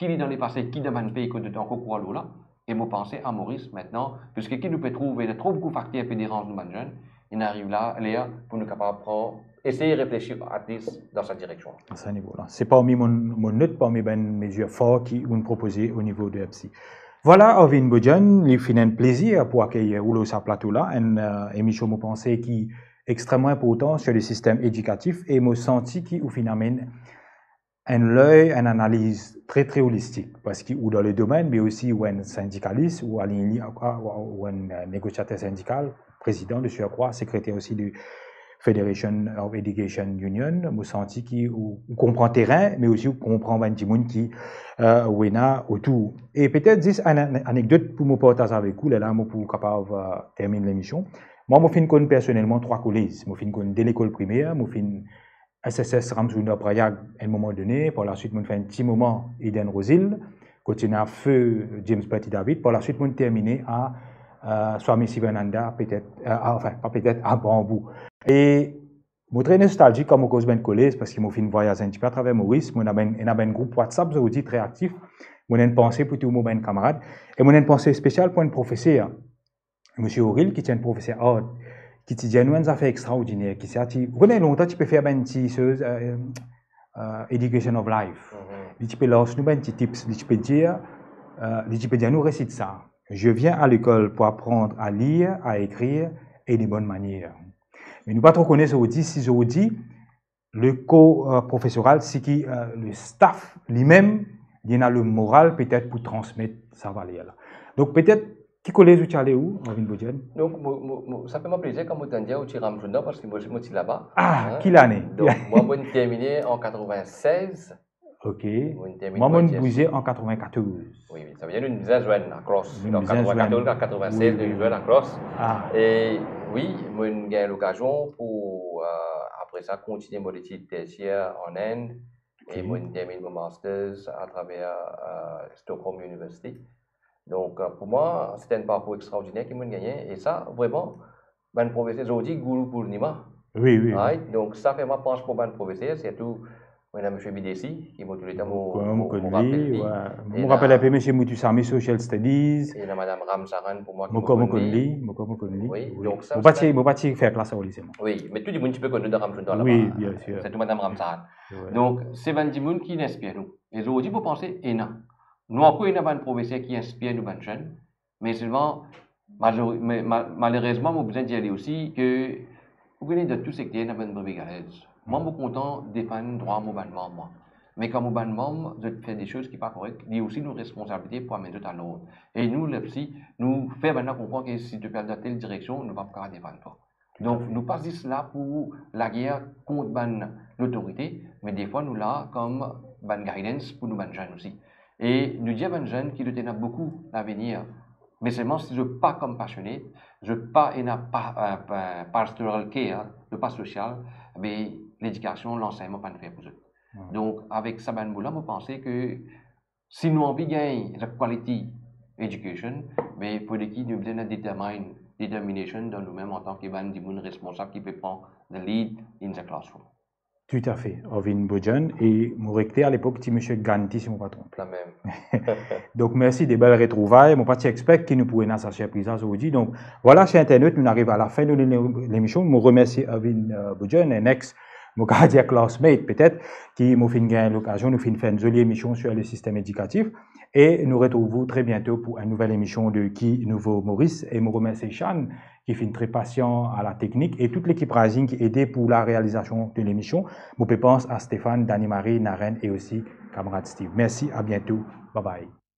ki li dan lepase, ki dan bann pei kot zot ankor krwar lor la. E mo panse a Moris, mintnan, piski ki nou pe trouve, ena tro boukou fakter pe deranz nou bann zenn, inn ariv la, ler pou nou kapav pran, esey reflesir at least dan sa direksion. A sa nivo la. Se parmi mo, mo not, parmi bann mezir for ki ou'nn propoze o nivo de EPSI. Vwala, Arvin Bodian, li finn enn plezir pou akeyir ou lor sa plato la, enn, euh, emision, mo panse, ki extreman inportan sur le sistem edikatif, e mo santi ki ou finn amenn enn ley, enn analiz tre, tre olistik, parski ou dan le domenn, me osi ou enn sindikalis, ou align li a, a, ou enn, euh, negosiater sindikal, prezidan de surcroît, sekreter osi de Federation of Education Union. Mo santi ki ou, ou konpran terin, me osi ou konpran bann dimoun ki, euh, ou ena otour. E petet zis enn, enn anekdot pou mo partaz avek ou, lerla mo pou kapav, euh, terminn lemision. Mwa, mo finn konn personelman trwa kolez. Mo finn konn de lekol primer, mo finn S S S Ramsou Nord Prayag enn moman done, par laswit mo'nn fer enn ti moman Eden Rosil, kot ena feu James Bertie David, par laswit mo'nn termine a, euh, Swami Sivananda, petet, euh, a, anfin, pa petet, a Bambou. E mo tre nostalzik kan mo koz bann kolez, parski mo finn vwayaz enn tipe atraver Moris, mo ena bann, ena bann group WhatsApp zordi tre aktif, mo ena enn panse pou tou mo bann kamarad, e mo ena enn panse spesial pou enn profeser, Misie Oril, ki ti enn profeser art, ki ti dir nou enn zafer extraordiner, ki sa ti, ou kone lontan ti pe fer bann ti soz, euh, euh, Education of Life. Mhm. Li ti pe lans nou bann ti tips, li ti pe dir, euh, li ti pe dir nou resit sa: "Je viens à l'école pour apprendre à lire, à écrire et de bonne manière." Me nou pa tro kone zordi, si zordi, le corps, euh, professoral, si ki, euh, le staff limem, li ena le moral petet pou transmet sa valer la. Donk petet, ki kolez ou ti ale ou, Arvin Bodian? Donk, mo, mo, mo, sa fer mwa plezir kan mo tann dir ou ti Ramsou Nord, parski mo, mo ti laba. Ah, hein? Ki lane? Donk, mwa, mo'nn termine an katrovin-sez. Ok. Mo'nn termine Mwa, mo'nn bouze an katrovin-katorz. Wi, wi, savedir nou bizin zwenn laklas. Nou bizin zwenn. An katrovin-katorz, an katrovin-sez, wi, nou wi, zwenn laklas. Ah. E wi, mo'nn gagn lokazion pou, euh, apre sa, kontinie mo letid tersier an Inde. Ok. E mo'nn terminn mo masters atraver, euh, Stockholm University. Donk, euh, pou mwa, se ti enn parkour extraordiner ki mo'nn gagne. E sa, vreman, bann profeser zordi, Guru Purnima. Wi, wi, wi. Right? Donk, sa fer mwa pans pou bann profeser, sirtou Mo ena misie Bidesi, ki mo touletan mo, Mo, mo mo, konn mo rapel li, li. ouais. E Mo rapel la- inpe misie Moutousami, Social Studies. E ena madam Ramsaran pou mwa ki Mo mo konn, mo konn konn li. li, mo konn, mo konn li. Oui, Oui. donk sa, Mo se pa pa- ti, mo pa ti fer klas ar lise mwa. Oui, me tou dimoun ti pe konn nou dan Ramshoot dan Oui, laba. bien sûr. Sirtou madam Ramsaran. Ouais. Donk, se bann dimoun ki inspir nou. E zordi, mo panse, ena. Nou ankor ena bann profeser ki inspir nou bann zenn, me selman, malori-, me, ma-, malerezman, mo bizin dir li osi ke, ou kone, dan tou sekter, ena bann brebis galez. Mwa, mo kontan defann drwa mo bann manm, mwa. Me kan mo bann manm, zot fer de soz ki pa korek, li osi nou responsabilite pou amenn zot a lord. E nou, lepsi, nou fer bann la konpran ke si to pe al dan tel direksion, nou pa pou kapav defann twa. Donk, nou pa zis la pou lager kont bann lotorite, me defwa nou la kom bann guidance pou nou bann zenn osi. E nou dir bann zenn ki zot ena boukou lavenir, me selman si zot pa compassionate, zot pa ena pa, eh, pa, pastoral care, zot pa sosial, be ledikasion, lansegnman pa'nn fer pou zot. Hmm. Donk, avek sa bann mo la, mo panse ke si nou anvi gagn the quality education, be fode ki nou bizin determine, determination dan noumem antan ki bann dimoun responsab ki pe pran the lead in the classroom. Toutafe, Arvin Beaujeune, e mo rekter alepok ti misie Ganti, si mo pa tronpe. Lamem. Donk, mersi, de bel retrouvay. Mo pa ti expect ki nou pou ena sa sirpriz la zordi. Donk, vwala, ser internet, nou ariv a lafin de le-, lemision. Mo remersi Arvin, eh, Beaujeune, enn ex, mo kapav dir classmate petet, ki mo finn gagn lokazion, nou finn fer enn zoli emision sur le système éducatif. E nou retrouv ou tre biento pou enn nouvel emision de Ki Nouvo Moris. E mo remersi Shan, ki finn tre pasian a la teknik, e tout lekip Rising ki ede pou la realizasion de lemision. Mo pe pans a Stéphane, Dani Marie, Naren e osi kamarad Steve. Mersi, a biento. Bye bye.